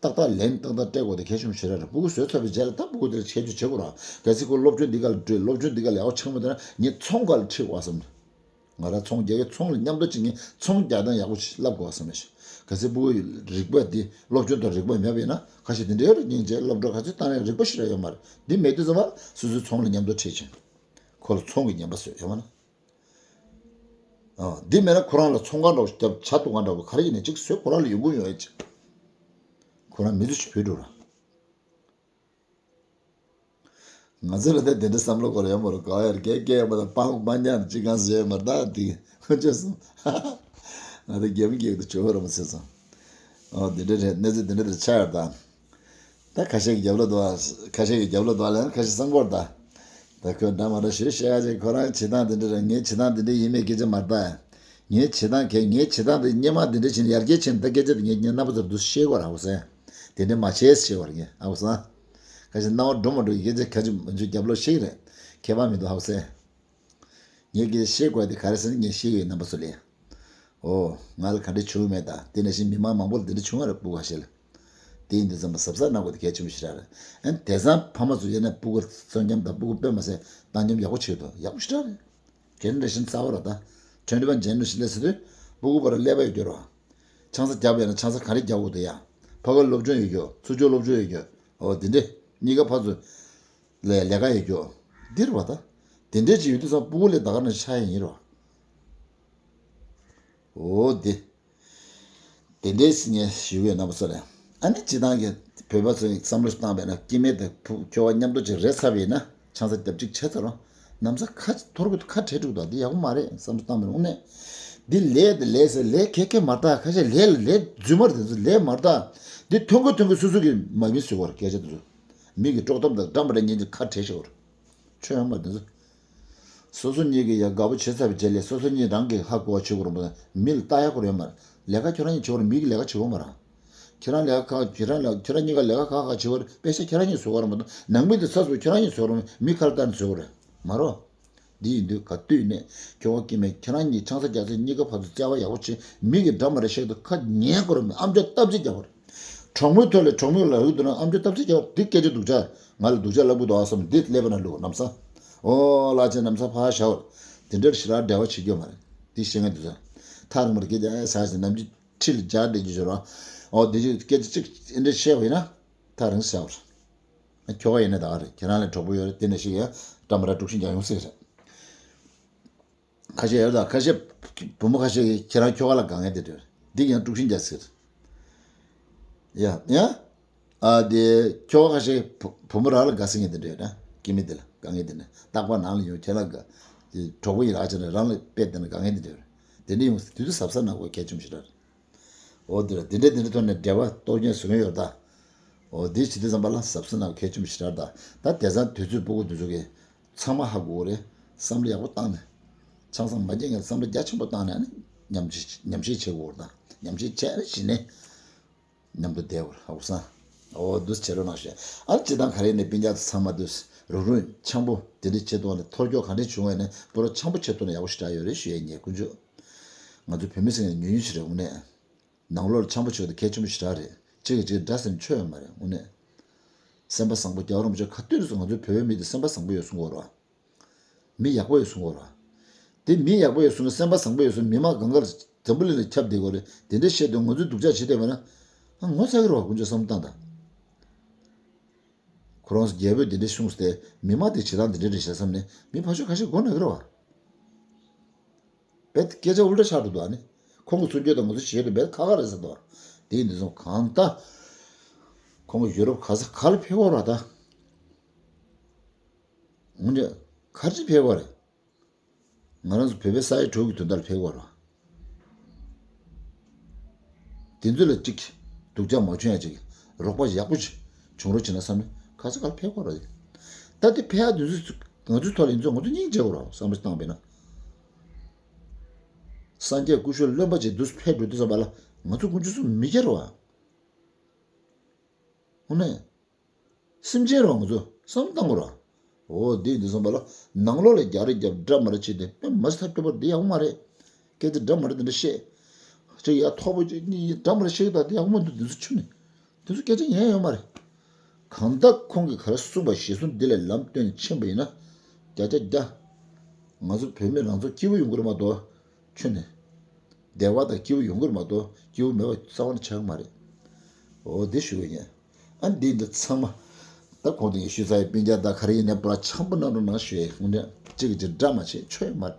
ཏག་ཏག་ལན་ཏག་ཏག་སྤྲད་དགོས་དེ་གལ་ཆེན་པོ་ཞེ་དྲག་རེད། སྤུ་གུ་བཟོས་ཚར་བའི་རྗེས་ལ་ད་སྤུ་གུ་དེར་ཁྱད་ཆོས་བྱེད་དགོས་ར། གལ་སྲིད་ཁོ་སློབ་སྦྱོང་འདི་ག་ལ་འགྲོས་སློབ་སྦྱོང་འདི་ག་ལ་ཡག་པོ་ཆགས་མ་ཐུབ་ན་ངས་ཚོང་ག་ལ་ཁྲིད་དགོས་བསམ་ནས། ང་རང་ཚོང་རྒྱག་གི་ཚོང་ལ་མཉམ་དུ་བྱེད་མཁན་ཚོང་རྒྱག་སྟངས་ཡག་པོ་ཞིག་བསླབ་དགོས་བསམ་ནས། གལ་སྲིད་སྤུ་གུ་རིག་པ་འདི་སློབ་སྦྱོང་དང་རིག་པ་མེད་པ་ཡིན་ན་ཁ་ཤས་དེ་འདྲའི་རིགས་ཉིན་རྗེས་སློབ་གྲྭ་ག་ཚོད་བཏང་ནས་རིག་པ་ཞིག་ར་ཡོད་མ་རེད། འདི་མེད་དུས་ཙམ་པ་སོ་སོའི་ཚོང་ལ་མཉམ་དུ་ཁྲིད་ཕྱིན། ཁོ་ལ་ཚོང་གི་ཉམས་པ་བཟོས་ཡོད་མ་ན། ཨ་འདི་མེད་ན་ཁོ་རང་ལ་ཚོང་ཁང་འདྲ་བོ་ཞིག་བརྒྱབ་བྱ་ཐུབ་གང་འདྲ་བོ་ག་རེ་ཡིན་ནའི་ཅིག་བཟོས་ཁོ་རང་ལ་ཡོང་གི་ཡོད་ཅིག་ཁོ་རང་མི་ཚོ་ཞིག་བུད་འགྲོ་ར། ང་ཚོ་ལ་ད་དེ་འདྲ་བསམ་བློ་འཁོར་ཡོད་མ་རེད། ག་ཡར་རྒྱལ་སྐད་མ་དང་སྤང་སྤང་ཉག་ཅི་གང་བཟོས་མ་རེད། ད་དེ་ཁོ་ཚོས་སོང་། ང་ད་རྒྱ་མི་སྐད་དུ་བྱོས་ར་མ་ཟེར་སོང་། ཨོ་དེ་འདྲ་རེད། གནས་ཚུལ་དེ་འདྲ་དེ་ཆགས་ཡོད་ད། ད་ཁ་ཤས་ཀྱི་རྒྱབ་ལོག་འདུག་ཁ་ཤས་ཀྱི་རྒྱབ་ལོག་འདུག་ལ་ཁ་ཤས་བསམ་སྐོར་ད། ད་ཁོས་འདྲ་མ་འདྲ་ཞུས་བཤད་ཡ་ཅིག་ཁོ་རང་བྱེད་སྟངས་དེ་འདྲ་རེད། ངའི་བྱེད་སྟངས་དེ་འདྲ་ཡིན་མེད་སྐད་ཆ་མ་རེད་ད། ངའི་བྱེད་སྟངས་གལ་ངའི་བྱེད་སྟངས་དེ་སྔོན་མ་དེ་འདྲ་བྱས་ནས་ཡར་རྒྱས་ཕྱིན་ད་སྐད་ཆ་དེ་ངས་ངས་རྣམ་པ་ཚོར་འདུག་བཤད་དགོས་ར་ཧ་གོ་སོང་། དེ་འདྲ་མ་བྱས་ཞེས་པར་ངས་ཨ་ཁུ་སང་། ཁ་ཤས་སྣང་བ་འགྲོ་མ་འགྲོ་ཡི་སྐད་ཆ་ཁ་ཅིག་མ་འཇུ་རྒྱབ་ལོག་ཤེས་ཀྱི་རེད། ཁྱད་པར་མི་འདུག་ཧ་གོ་སོང་། ངས་སྐད་ཆ་བཤད་དགོས་དེ་ག་རེ་ཟེར་ན་ངས་ཤེས་ཀྱི་ཡོད་རྣམ་པ་ཚོ་ལ། ཨོ། ང་ལ་ག་འདྲ་བྱུང་མེད་ད་དེ་ནང་བཞིན་མི་མང་མང་པོ་ལ་དེ་འདྲ་བྱུང་བ་རེད་སྤུ་གུ་ཁ་ཤས་ལ། དེ་ཡིན་དུས་ཙམ་པ་གཟབ་གཟབ་གནང་དགོས་དེ་གལ་ཆེན་པོ་ཞིག་རེད། ཨ་ནི་དེང་སང་ཕ་མ་ཚོ་ཡིན་ན་སྤུ་གུ་གསོན་ཉམས་དང་སྤུ་གུ་དཔེ་མ་སྲིད་བཏང་སྙོམས་ཡག་པོ་བྱེད་འདུག་ཡག་པོ་ཞིག་རེད། དེ་འདྲ་བཞིན་རྩ་བ་ར་ད། ཁྲོན་ཏི་པ་ཇན་ནུ་ཤི་ལེ་ཟེར་དུས། སྤུ་གུ་བར་ཀླད་པ་ཡོད་རྒྱུ་ར། ཆང་ས་རྒྱབ་ཡོད་ན་ཆང་ས་ག་རེ་རྒྱག་དགོས་འདུག་ཡ། ཕ་གི་སློབ་སྦྱོང་ཡོད་རྒྱུ། ཚུར་སྤྱོད་སློབ་སྦྱོང་ཡོད་རྒྱུ། འོ་དེ་འདྲས། གཉིས་ཀ་ཕར་ཚུར། ལས་ལས་ཀ་ཡོད་རྒྱུ། འདི་རེད་བ་ད། དེ་འདྲས་ཅིག་ཡོད་དུས་ཙང་སྤུ་གུ་ལས་ད་ག་ནས་ཆགས་ཡིན་རོ། འོ་དེ། དེ་འདྲའི་སི་ངས་ཞུ་གི་ཡོད་རྣམ་པ་ཚོ་ལ། ཨ་ནི་སྤྱི་བཏང་གི་བོད་པ་ཚོས་བསམ་བློ་ཞིག་བཏང་བས་ན་སྐྱེ་དམན་དང་ཕུ་ཁྱོ་ག་མཉམ་དུ་ཅིག་རེད་ཚར་བས་ན་ཆང་ས་རྒྱབ་ཅིག་བྱས་ཚར་རོ། ན་བཟའ་ཁ་ཐོར་གི་ཁ་བྲལ་འགྲོ་གི་འདུག་འདི་ཡག་པོ་མ་རེད་བསམ་བློ་བཏང་བས་ན་དངོས་གནས། འདི་ལས་དེ་ལས་ཟེར་ལས་ཁེ་ཁེ་མ་རེད་ད། ཁ་ཤས་ལས་ལ་ལས་རྫུན་མ་རེད། དེ་ཚོ་ལས་མ་རེད་ད། འདི་ཐོན་གི་ཐོན་གི་སོ་སོ་གི་མ་མི་བཟོ་བར་སྐད་ཆ་དེ་ཚོ། མི་གི་དཀྲོག་གཏམ་དང་འདྲ་མ་འདྲ་ཉན་གྱི་ཁ་བྲལ་ཤོར། ཆོས་ཡོང་མ་དེ་ཚོ། སོ་སོ་གཉིས་ཀྱི་ཡ་དགའ་པོ་བྱེད་ཚར་བའི་རྗེས་ལས་སོ་སོ་གཉིས་རང་གི་ཧ་གོ་བ་བྱེད་དགོས་རེད་མ་གཏོགས་མི་ལ་ལྟ་ཡ་ཁོ་རེད་མ་རེད། ལས་ཀ་ཁྱོད་རང་གཉིས་བྱེད་དགོས་རེད། མི་གི་ལས་ཀ་བྱེད་དགོས་མ་རེད། ཁྱེད་རང་ལས་ཀ་ག་ཁྱེད་རང་ལས་ཁྱེད་རང་གཉིས་ཀ་ལས་ཀ་ག་ག་བྱེད་དགོས་རེད། དཔེ་ཆ་ཁྱེད་རང་གཉིས་བཟོ་དགོས་རེད་མ་གཏོགས་ནང་མི་དེ་ཚ་སོ་ཁྱེད་རང་གཉིས་བཟོ་དགོས་རེད། མི་ཁ་ལ་ལྟ་ནས་བཟོ་དགོས་རེད་མ་རོ། འདི་ཡིན་དུས་ག་དུས་ནས་ཁྱོ་ག་སྐྱེ་དམན་ཁྱེད་རང་གཉིས་ཆང་ས་རྒྱག་ཚེ་གཉིས་ཀ་ཕར་ཚུར་བརྩེ་བ་ཡག་པོ་བྱེད། མི་གི་འདྲ་མ་འདྲ་བཤད་དུས་ཁ་ཉན་དགོས་རེད་མ། ཨམ་ཅོག་སྟབས་གཅིག་རྒྱག་དགོས་རེད། གྲོགས་མོའི་ཐོག་ལས་གྲོགས་མོའི་ལ་ཡུལ་དུ་ན་ཨམ་ཅོག་སྟབས་གཅིག་རྒྱག་འདི་སྐད་ཆ་སྡུག་ཅག་ང་ལ་སྡུག་ཅག་ལབ་དགོས་འདུག་ཨ་བསམ་འདི་ཀླད་པ་ན་བླུགས་ནམ་ས། ཨོ་ལ་ཆེ་ནམ་ས་ཕ་ཤའོ། དེ་འདྲར་ཞེ་དྲག་འབྲེལ་བ་བྱེད་རྒྱུ་མ་རེད། འདི་ཤེས་ངེས་འདུག་ས། ཐག་རིང་པར་སྐད་ཆ་ཨེ་ཟ་ཞིག་ནམ་རྒྱུན་ཁྲི་ལ་སྦྱར་བསྡད་རྒྱུ་བྱོས་རོགས། ཨོ་དེ་ཅིག་སྐད་ཆ་གཅིག་འདི་འདྲ་བཤད་པ་ཡིན་ན་ཐག་རིང་ཟ་བར། ཁྱོ་ག་ཡིན་ན་ད་ག་རེད། ཁྱེད་རང་ལ་གྲོགས་པོ་ཡོད་རེད། དེ་འདྲ་ཞིག་ཡ་འདྲ་མ་འདྲ་དཀྲུག་ཤིང་རྒྱག་ཡོང་སྲིད་རེད། ཁ་ཤས་ཡོད་ད། ཁ་ཤས་བུ་མོ་ཁ་ཤས་ཀྱིས་ཁྱེད་རང་ཁྱོ་ག་ལ་དགའ་ངེས་དེ་འདྲ་འདི་ཡང་དཀྲུག་ཤིང་རྒྱག་ཟེར། ཡ་ཡ། ཨ་དེ་ཁྱོ་ག་ཁ་ཤས་བུ་བུ་མོ་རང་ལ་དགའ་ཟེར་ངེས་དེ་འདྲ་ཡོད་ན་སྐྱེ་དམན་དེ་ལ་དགའ་ངེས་དེ་ནི་རྟག་པར་ནང་ལ་ཡོང་ཁྱེད་ལ་དགའ། དེ་གྲོགས་པོ་ཡིན་རག་བྱས་ན་རང་ལ་དཔེ་བལྟས་ན་དགའ་ངེས་དེ་འདྲ་ཡོད་རེད། དེ་འདྲ་ཡོང་དུས་དུས་གཟབ་གཟབ་གནང་དགོས་གལ་ཆེན་པོ་ཞིག་རེད། འོ་དེ་ལ་དེ་འདྲ་དེ་འདྲ་ཐོག་ནས་འབྲེལ་བ་གཏོར་སྐྱོན་བཟོ་མཁན་ཡོད་ད། འོ་འདི་བྱེད་དུས་ཙམ་པ་ལ་གཟབ་གཟབ་གནང་གལ་ཆེན་པོ་ཞེ་དྲག་རེད་ད། ད་དེང་སང་དུས་ཚོད་སྤུ་གུ་འདི་ཚོ་གི་ཚང་མ་ཧ་གོ་གི་རེད། བསམ་བློ་ཡག་པོ་བཏང་ནས། ཆང་ས་མ་བརྒྱབ་སྔོན་ལ་བསམ་བློ་རྒྱ་ཆེན་པོ་བཏང་ནས་ཨ་ནི་ཉམས་ཞིབ་ཉམས་ཞིབ་བྱེད་དགོས་རེད་ད། ཉམས་ཞིབ་བྱས་ནས་གཞི་ནས་མཉམ་དུ་བསྡད་དགོས་རེད། ཧ་གོ་སོང་། འོ་འདུག་སེ་བྱེད་རོགས་གནང་ཞུ། ཨ་ནི་སྤྱིར་བཏང་ག་རེ་ཡིན་ནའི་སྤུན་ཀྱག་ཚང་མ་འདུག་སེ་རུག་རུག་ཆང་པོ་དེ་འདྲ་བྱེད་ཐུབ་ན་ཐོར་ཅོག་ག་འདྲ་བྱུང་བ་ཡིན་ནའི་པོ་ར་ཆང་པོ་བྱེད་ཐུབ་ན་ཡག་པོ་ཞེ་དྲག་ཡོད་རེད་ཞུ་ཡས། ངས་དཀོན་མཆོག་ང་ཚོ་བོད་མི་ཟེར་མཁན་ཉུང་ཉུང་ཞིག་རེད་དངོས་གནས། ནང་ལོགས་ལ་ཆང་པོ་མཆོད་དེ་གལ་ཆེན་པོ་ཞེ་དྲག་རེད། གཅིག་གིས་གཅིག་དགྲ་ཟིན་ཆོད་ཡོད་མ་རེད་དངོས་གནས། སེམས་པ་བཟང་པོ། རྒྱལ་བ་རིན་པོ་ཆེ་ག་དུས་རེད་ཟེར་ང་ཚོའི་བོད་པའི་མི་དེ་སེམས་པ་བཟང་པོ་ཡོད་གསུང་གི་ཡོད་རེད་བ། མི་ཡག་པོ་ཡོད་གསུང་གི་ཡོད་རེད་བ། དེ་མི་ཡག་པོ་ཡོད་གསུང་གི་སེམས་པ་བཟང་པོ་ཡོད་གསུང་མི་མང་གང་ག་ལ་འཛམ་བུ་གླིང་ལ་ཁྱབ་བསྡད་ཀྱི་ཡོད་རེད། དེ་འདྲ་བཤད་དུས་ང་ཚོས་སྡུག་ཅག་བྱེད་བསྡད་པ་ན་ཨ་ངོ་ཚ་གི་རེད་བ། དཀོན་མཆོག་བསམ་བློ་བཏང་དང་། ཁོ་རང་ཚོ་རྒྱལ་པོས་དེ་འདྲ་གསུངས་ཏེ་མི་མང་དེ་བྱེད་སྟངས་དེ་འདྲ་རེད་ཤག་བསམ་ནས་མི་ཕར་ཕྱོགས་ཁ་ཤས་མགོ་ན་གི་རེད་བ། རྦད་དེ་སྐད་ཆ་ཨུལ་ཊ་ཆགས་འགྲོ་འདུག་ཨ་ནི། ཁོང་གི་གསུང་རྒྱུ་དང་ང་ཚོ་བྱེད་དུ་རྦད་ཁག་ཁག་རེད་ཟེར་འདུག་དེ་ཡིན་དུས་ཙང་གང་ལྟར་ཁོང་གི་ཡུ་རོབ་ག་ས་ག་ལ་ཕེབས་ཡོད་རེད་ད། འོན་ཀྱང་ག་རེ་ཕེབས་ཡོད་རེད། ང་རང་ཚོ་བོད་པའི་ས་ཡ་དྲུག་གི་དོན་དག་ལ་ཕེབས་ཡོད་རེད། དེ་ཚོ་ལ་གཅིག་སྡུག་ཅག་མ་བྱུང་ཡ་གཅིག་རོགས་པ་ཡག་པོ་ཞིག་བྱུང་རོགས་བྱེད་ན་བསམ་ནས་ག་ས་ག་ལ་ཕེབས་དགོས་རེད། ད་དེ་ཕེབས་ཡ་དེ་ཚོ་ང་ཚོའི་ཐོག་ལ་ཡིན་ཚོད་ང་ཚོ་སྙིང་རྗེ་བོ་རེད་བསམ་བློ་བཏང་བས་ན། སངས་རྒྱས་སྐུ་ཞབས་བློན་པོ་ཅིག་འདུག་ཕེབས་འགྲོ་དུས་ཙམ་པ་ལ་ང་ཚོ་དཀོན་མཆོག་གསུམ་མི་སྒེར་བ། དངོས་གནས། སེམས་ཅན་རང་ཚོ་བསམ་བཏང་དགོས་ར། འོ་འདི་འདི་བསམ་པ་ལ་ནང་ལོགས་ལ་རྒྱག་རེས་རྒྱབ་འདྲ་མ་རེད་བྱས་ཏེ་དཔེ་མ་སྲིད་ཐབས་སྐྱོ་པོ་འདི་ཡག་པོ་མ་རེད། སྐད་ཆ་འདྲ་མ་རེད་འདི་འདྲ་བཤད། ཅིག་ཡ་ཐོག་པོ་ཅིག་གཉིས་འདྲ་མ་རེད་བཤད་ད་འདི་ཡག་པོ་མ་འདུག་འདི་ཚོ་ཆུ་ནས་འདི་ཚོ་སྐད་ཆ་ཉན་ཡོད་མ་རེད། གང་ལྟར་ཁོང་གིས་ག་རེ་གསུངས་པ་གཞིར་བཟུང་འདི་ལས་ལམ་སྟོན་ཕྱིན་པ་ཡིན་ན་བརྒྱ་ཆ་བརྒྱ། ང་ཚོ་བོད་མི་རང་ཚོ་སྐྱིད་པོ་ཡོང་གི་རེད་མ་གཏོགས། ཆུ་ནས། བདེ་བ་དང་སྐྱིད་པོ་ཡོང་གི་རེད་མ་གཏོགས་སྐྱིད་པོ་མེད་པ་རྩ་བ་ནས་ཆགས་ཀྱི་མ་རེད། འོ་འདི་ཞུ་གི་ཡིན། ཨ་འདི་འདི་ཚང་མ། ད་གོང་དུ་ངས་ཞུས་ཚར་ཡི་སྤུན་ཀྱག་ད་ག་རེ་ཡིན་ནའི་པོ་ར་ཆང་པོ་གནང་རོགས་གནང་ཞུ་ཡི་དངོས་གནས་གཅིག་གིས་གཅིག་དགྲ་མ་བྱེད་ཆོག་ཡོད་མ་རེད།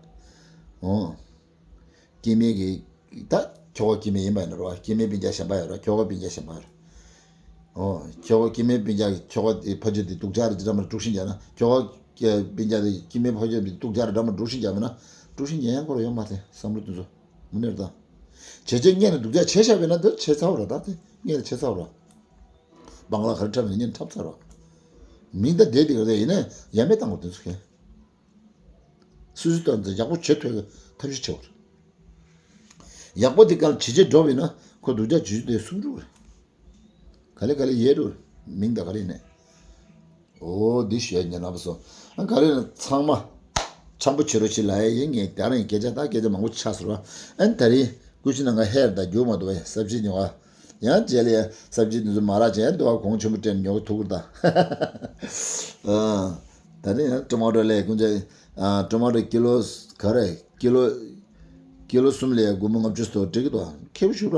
འོ། སྐྱེ་དམན་གྱི་ད་ཁྱོ་ག་སྐྱེ་དམན་ཡིན་པ་ཡིན་ན་རོ་སྐྱེ་དམན་སྤུན་ཀྱག་གཞན་པ་ཡོད་ར་ཁྱོ་ག་སྤུན་ཀྱག་གཞན་པ་ཡོད་ར། ཨོ། ཁྱོ་ག་སྐྱེ་དམན་སྤུན་ཀྱག་གི་ཁྱོ་ག་དེ་ཕ་ཆོས་དེ་སྡུག་ཅག་རེད་ཅེས་འདྲ་མ་དཀྲུག་ཤིང་རྒྱག་ན་ཁྱོ་ག་སྤུན་ཀྱག་དེ་སྐྱེ་དམན་ཕ་ཆོས་དེ་སྡུག་ཅག་རེད་འདྲ་མ་དཀྲུག་ཤིང་རྒྱག་མེད་ན་དཀྲུག་ཤིང་རྒྱག་ཡང་ཁོ་ར་ཡོད་མ་རེད་བསམ་བློ་དེ་ཚོ་མུ་ནེར་དང་། བྱས་རྗེས་སྔོན་ནས་སྡུག་ཅག་བྱས་བཞག་པས་ན་དེ་བྱས་ཚར་བ་རེད་ད་དེ་སྔོན་ལ་བྱས་ཚར་བ་རེད། སྦང་ལ་ག་རེ་འཁྲབ་ཡིན་ནའི་འཁྲབ་ཚར་བ། མིང་ད་བསྡད་དེ་ག་རེ་ཡིན་ནའི་ཡ་མེད་བཏང་དགོས་དེ་ཚོ་མཁན། སོ་སོའི་ཐོག་ནས་ཡག་པོ་བྱེད་ཐུབ་པའི་ཐབས་ཤེས་བྱེད་དགོས་རེད། ཡག་པོ་དེ་ག་ལ་བྱེད་བྱེད་འགྲོ་བས་ན་ཁོ་སྡུག་ཅག་བྱེད་བྱེད་དེ་སུམ་འགྲོ་རེད། ག་ལེ་ག་ལེ་ཡལ་འགྲོ་རེད་མིང་དང་ག་རེ་ནས། འོ་འདི་ཞུ་ཡ་ཉན་རྣམ་པ་ཚོ། ཨ་ག་རེ་ན་ཚང་མ་འཆམ་པོ་བྱེད་རོགས་བྱེད་ལབ་ཡ་ཡིན། ངས་དེ་རིང་སྐད་ཆ་ད་སྐད་ཆ་མང་པོ་ཆགས་སོང་ར། ཨ་ནི་ད་རིང་སྐུ་མཁྱེན་ནང་ག་ཧེར་ད་རྒྱུག་མ་འདུག་བས་ས་བྱི་ཉོ་བ། ཡང་རྗེས་ལ་ཡང་ས་བྱི་འདི་ཚོ་མ་རག་ཅན་འདུག་བ་གོང་ཆེན་པོ་སྤྲད་ནས་ཉོ་གི་ཐུག་གི་རེད་ད། ཨ། ད་ནི་ཡང་ཊོ་མ་ཊོ་ལས་ཀུན་ཆ། ཨ། ཊོ་མ་ཊོ་ཀི་ལོ་ག་རེ་ཀི་ལོ། ཀི་ལོ་གསུམ་ལས་སྒོར་མོ་ལྔ་བཅུ་ཙམ་འགྲིག་གི་འདུག་ཁེ་པོ་ཞུ་ར།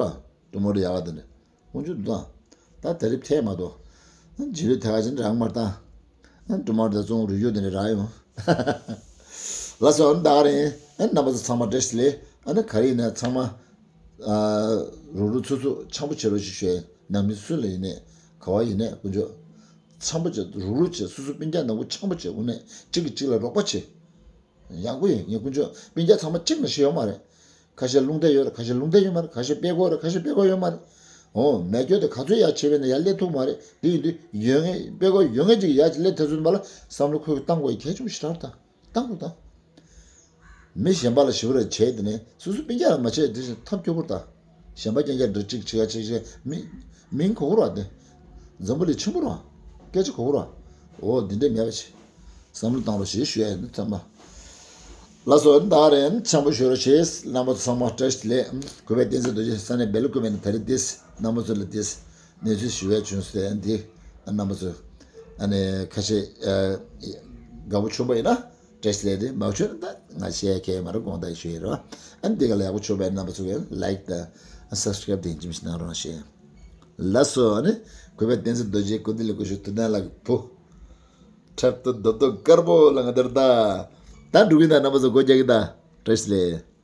ཊོ་མ་ཊོ་ཡག་ག་དེ་འདྲ། དཀོན་མཆོག་འདུག་ད་དེ་རིང་ཐད་མ་གཏོགས། རྗེས་ལུས་ཐད་ཀ་ཅན་རག་མ་རེད་ད། ཊོ་མ་ཊོ་ད་བཙོང་རུ་ཡོད་དེ་འདྲ་རག་ཡོང་། ལགས་སོ། ཨ་ནི་ད་ག་རེད། ཨ་ནི་རྣམ་པ་ཚོ་ཚང་མ་བཀྲ་ཤིས་བདེ་ལེགས། ཨ་ནི་ག་རེ་ཡིན་ན་ཚང་མ། ཨ། རུག་རུག་ཚུགས་ཚུགས་འཆམ་པོ་བྱེད་རོགས་ཞེས་ཞུ་ཡ་ཡིན། ནང་མི་སུ་ལ་ཡིན་ནའི་ག་བ་ཡིན་ནའི་དཀོན་མཆོག་འཆམ་པོ་བྱེད། རུག་རུག་བྱེད། སོ་སོ་སྤུན་ཀྱག་ནང་ཁུལ་འཆམ་པོ་བྱེད། དངོས་གནས་གཅིག་གིས་གཅིག་ལ་རོགས་པ་བྱེད། ཡག་པོ་ཡིན། ངས་དཀོན་མཆོག་སྤུན་ཀྱག་ཚང་མ་གཅིག་ནང་བཞིན་ཡོད་མ་རེད། ཁ་ཤས་རླུང་རྟ་ཡོད་རེད། ཁ་ཤས་རླུང་རྟ་ཡོད་མ་རེད། ཁ་ཤས་དཔྲལ་ཀོ་རེད། ཁ་ཤས་དཔྲལ་ཀོ་ཡོད་མ་རེད། འོ། མེ་སྒྱོགས་དེ་ག་ཚོད་ཡར་ཆེ་བས་ན་ཡར་སླེབས་ཐུབ་མ་རེད། དེ་ཡིན་དུས་ཡོད་མཁན་དཔྲལ་ཀོ་ཡོད་མཁན་ཅིག་ཡར་སླེབས་ཐུབ་ཚུལ་མ་ལ་བསམ་བློ་ཁོས་བཏང་དགོས་ཡ་གལ་ཆེན་པོ་ཞེ་དྲག་རེད་ད། བཏང་དགོས་ད། མི་གཞན་པ་ལ་ཞེ་པོ་རེ་བྱས་དེ་ནས་སོ་སོ་སྤུན་ཀྱག་ལ་མ་བྱས་དེ་བཞིན་ཐབས་སྐྱོ་པོ་རེད་ད། གཞན་པ་རྐྱང་རྐྱང་འདྲ་གཅིག་བྱེད་ཡ་ཆེ་ཆེ་མི་མིང་གོ་གོ་ར་དེ། འཛམ་བུ་གླིང་ཆེན་པོ་ར། སྐད་ཆ་གོ་གོ་ར། འོ་འདི་འདྲས་མེད་པ་བྱེད། བསམ་བློ་བཏང་རོགས་ཞེས་ཞུ་ཡ་ཡིན་ཚང་མ། ལགས་སོ། ད་རེས་འཆམ་པོ་ཞུ་རོགས་ཞེས་རྣམ་པ་ཚོ་ཚང་མ་བཀྲ་ཤིས་བདེ་ལེགས། གུས་པས་བསྟན་འཛིན་རྡོ་རྗེ་ས་གནས་སྦེལ་ཀོབ་ནས་ད་རེས་འདིས་རྣམ་པ་ཚོ་ལ་འདིས་གནས་ཚུལ་ཞུ་བའི་བྱུང་སོང་། འདི་རྣམ་པ་ཚོ་ཨ་ནི་ཁ་ཤས་དགའ་པོ་བྱུང་པ་ཡིན་ན་བཀྲ་ཤིས་བདེ་ལེགས། དེ་མ་བྱུང་ན་ད་ང་བཤད་ཡ་གལ་ཡོད་མ་རེད། དགོངས་དག་ཞུ་ཡི་རོ། ཨ་ནི་འདི་ག་ལ་ཡག་པོ་བྱུང་པའི་རྣམ་པ་ཚོ་གིས་ལའིཀ་དང་སབ་སི་ཀ་རབ་དེ་ཡིན་གཅིག་མིན་གཅིག་གནང་རོགས་ཞེས། ལགས་སོ། ཨ་ནི་གུས་པས་བསྟན་འཛིན་རྡོ་རྗེ་སྐུ་མདུན་ལ་སྐུ་ཞབས་ཐུབ་བསྟན་ལགས་ཀྱི་བུ། འཁྲབ་སྟོན་རྡོ་རྡོ་དཀར་པོ་ལ་ང་དེར་ད། ད་འགྲོ་གི་ཡིན་ད། རྣམ་པ་ཚོ་སྒོ་རྒྱག་གི་ད། བཀྲ་ཤིས་བདེ་ལེགས།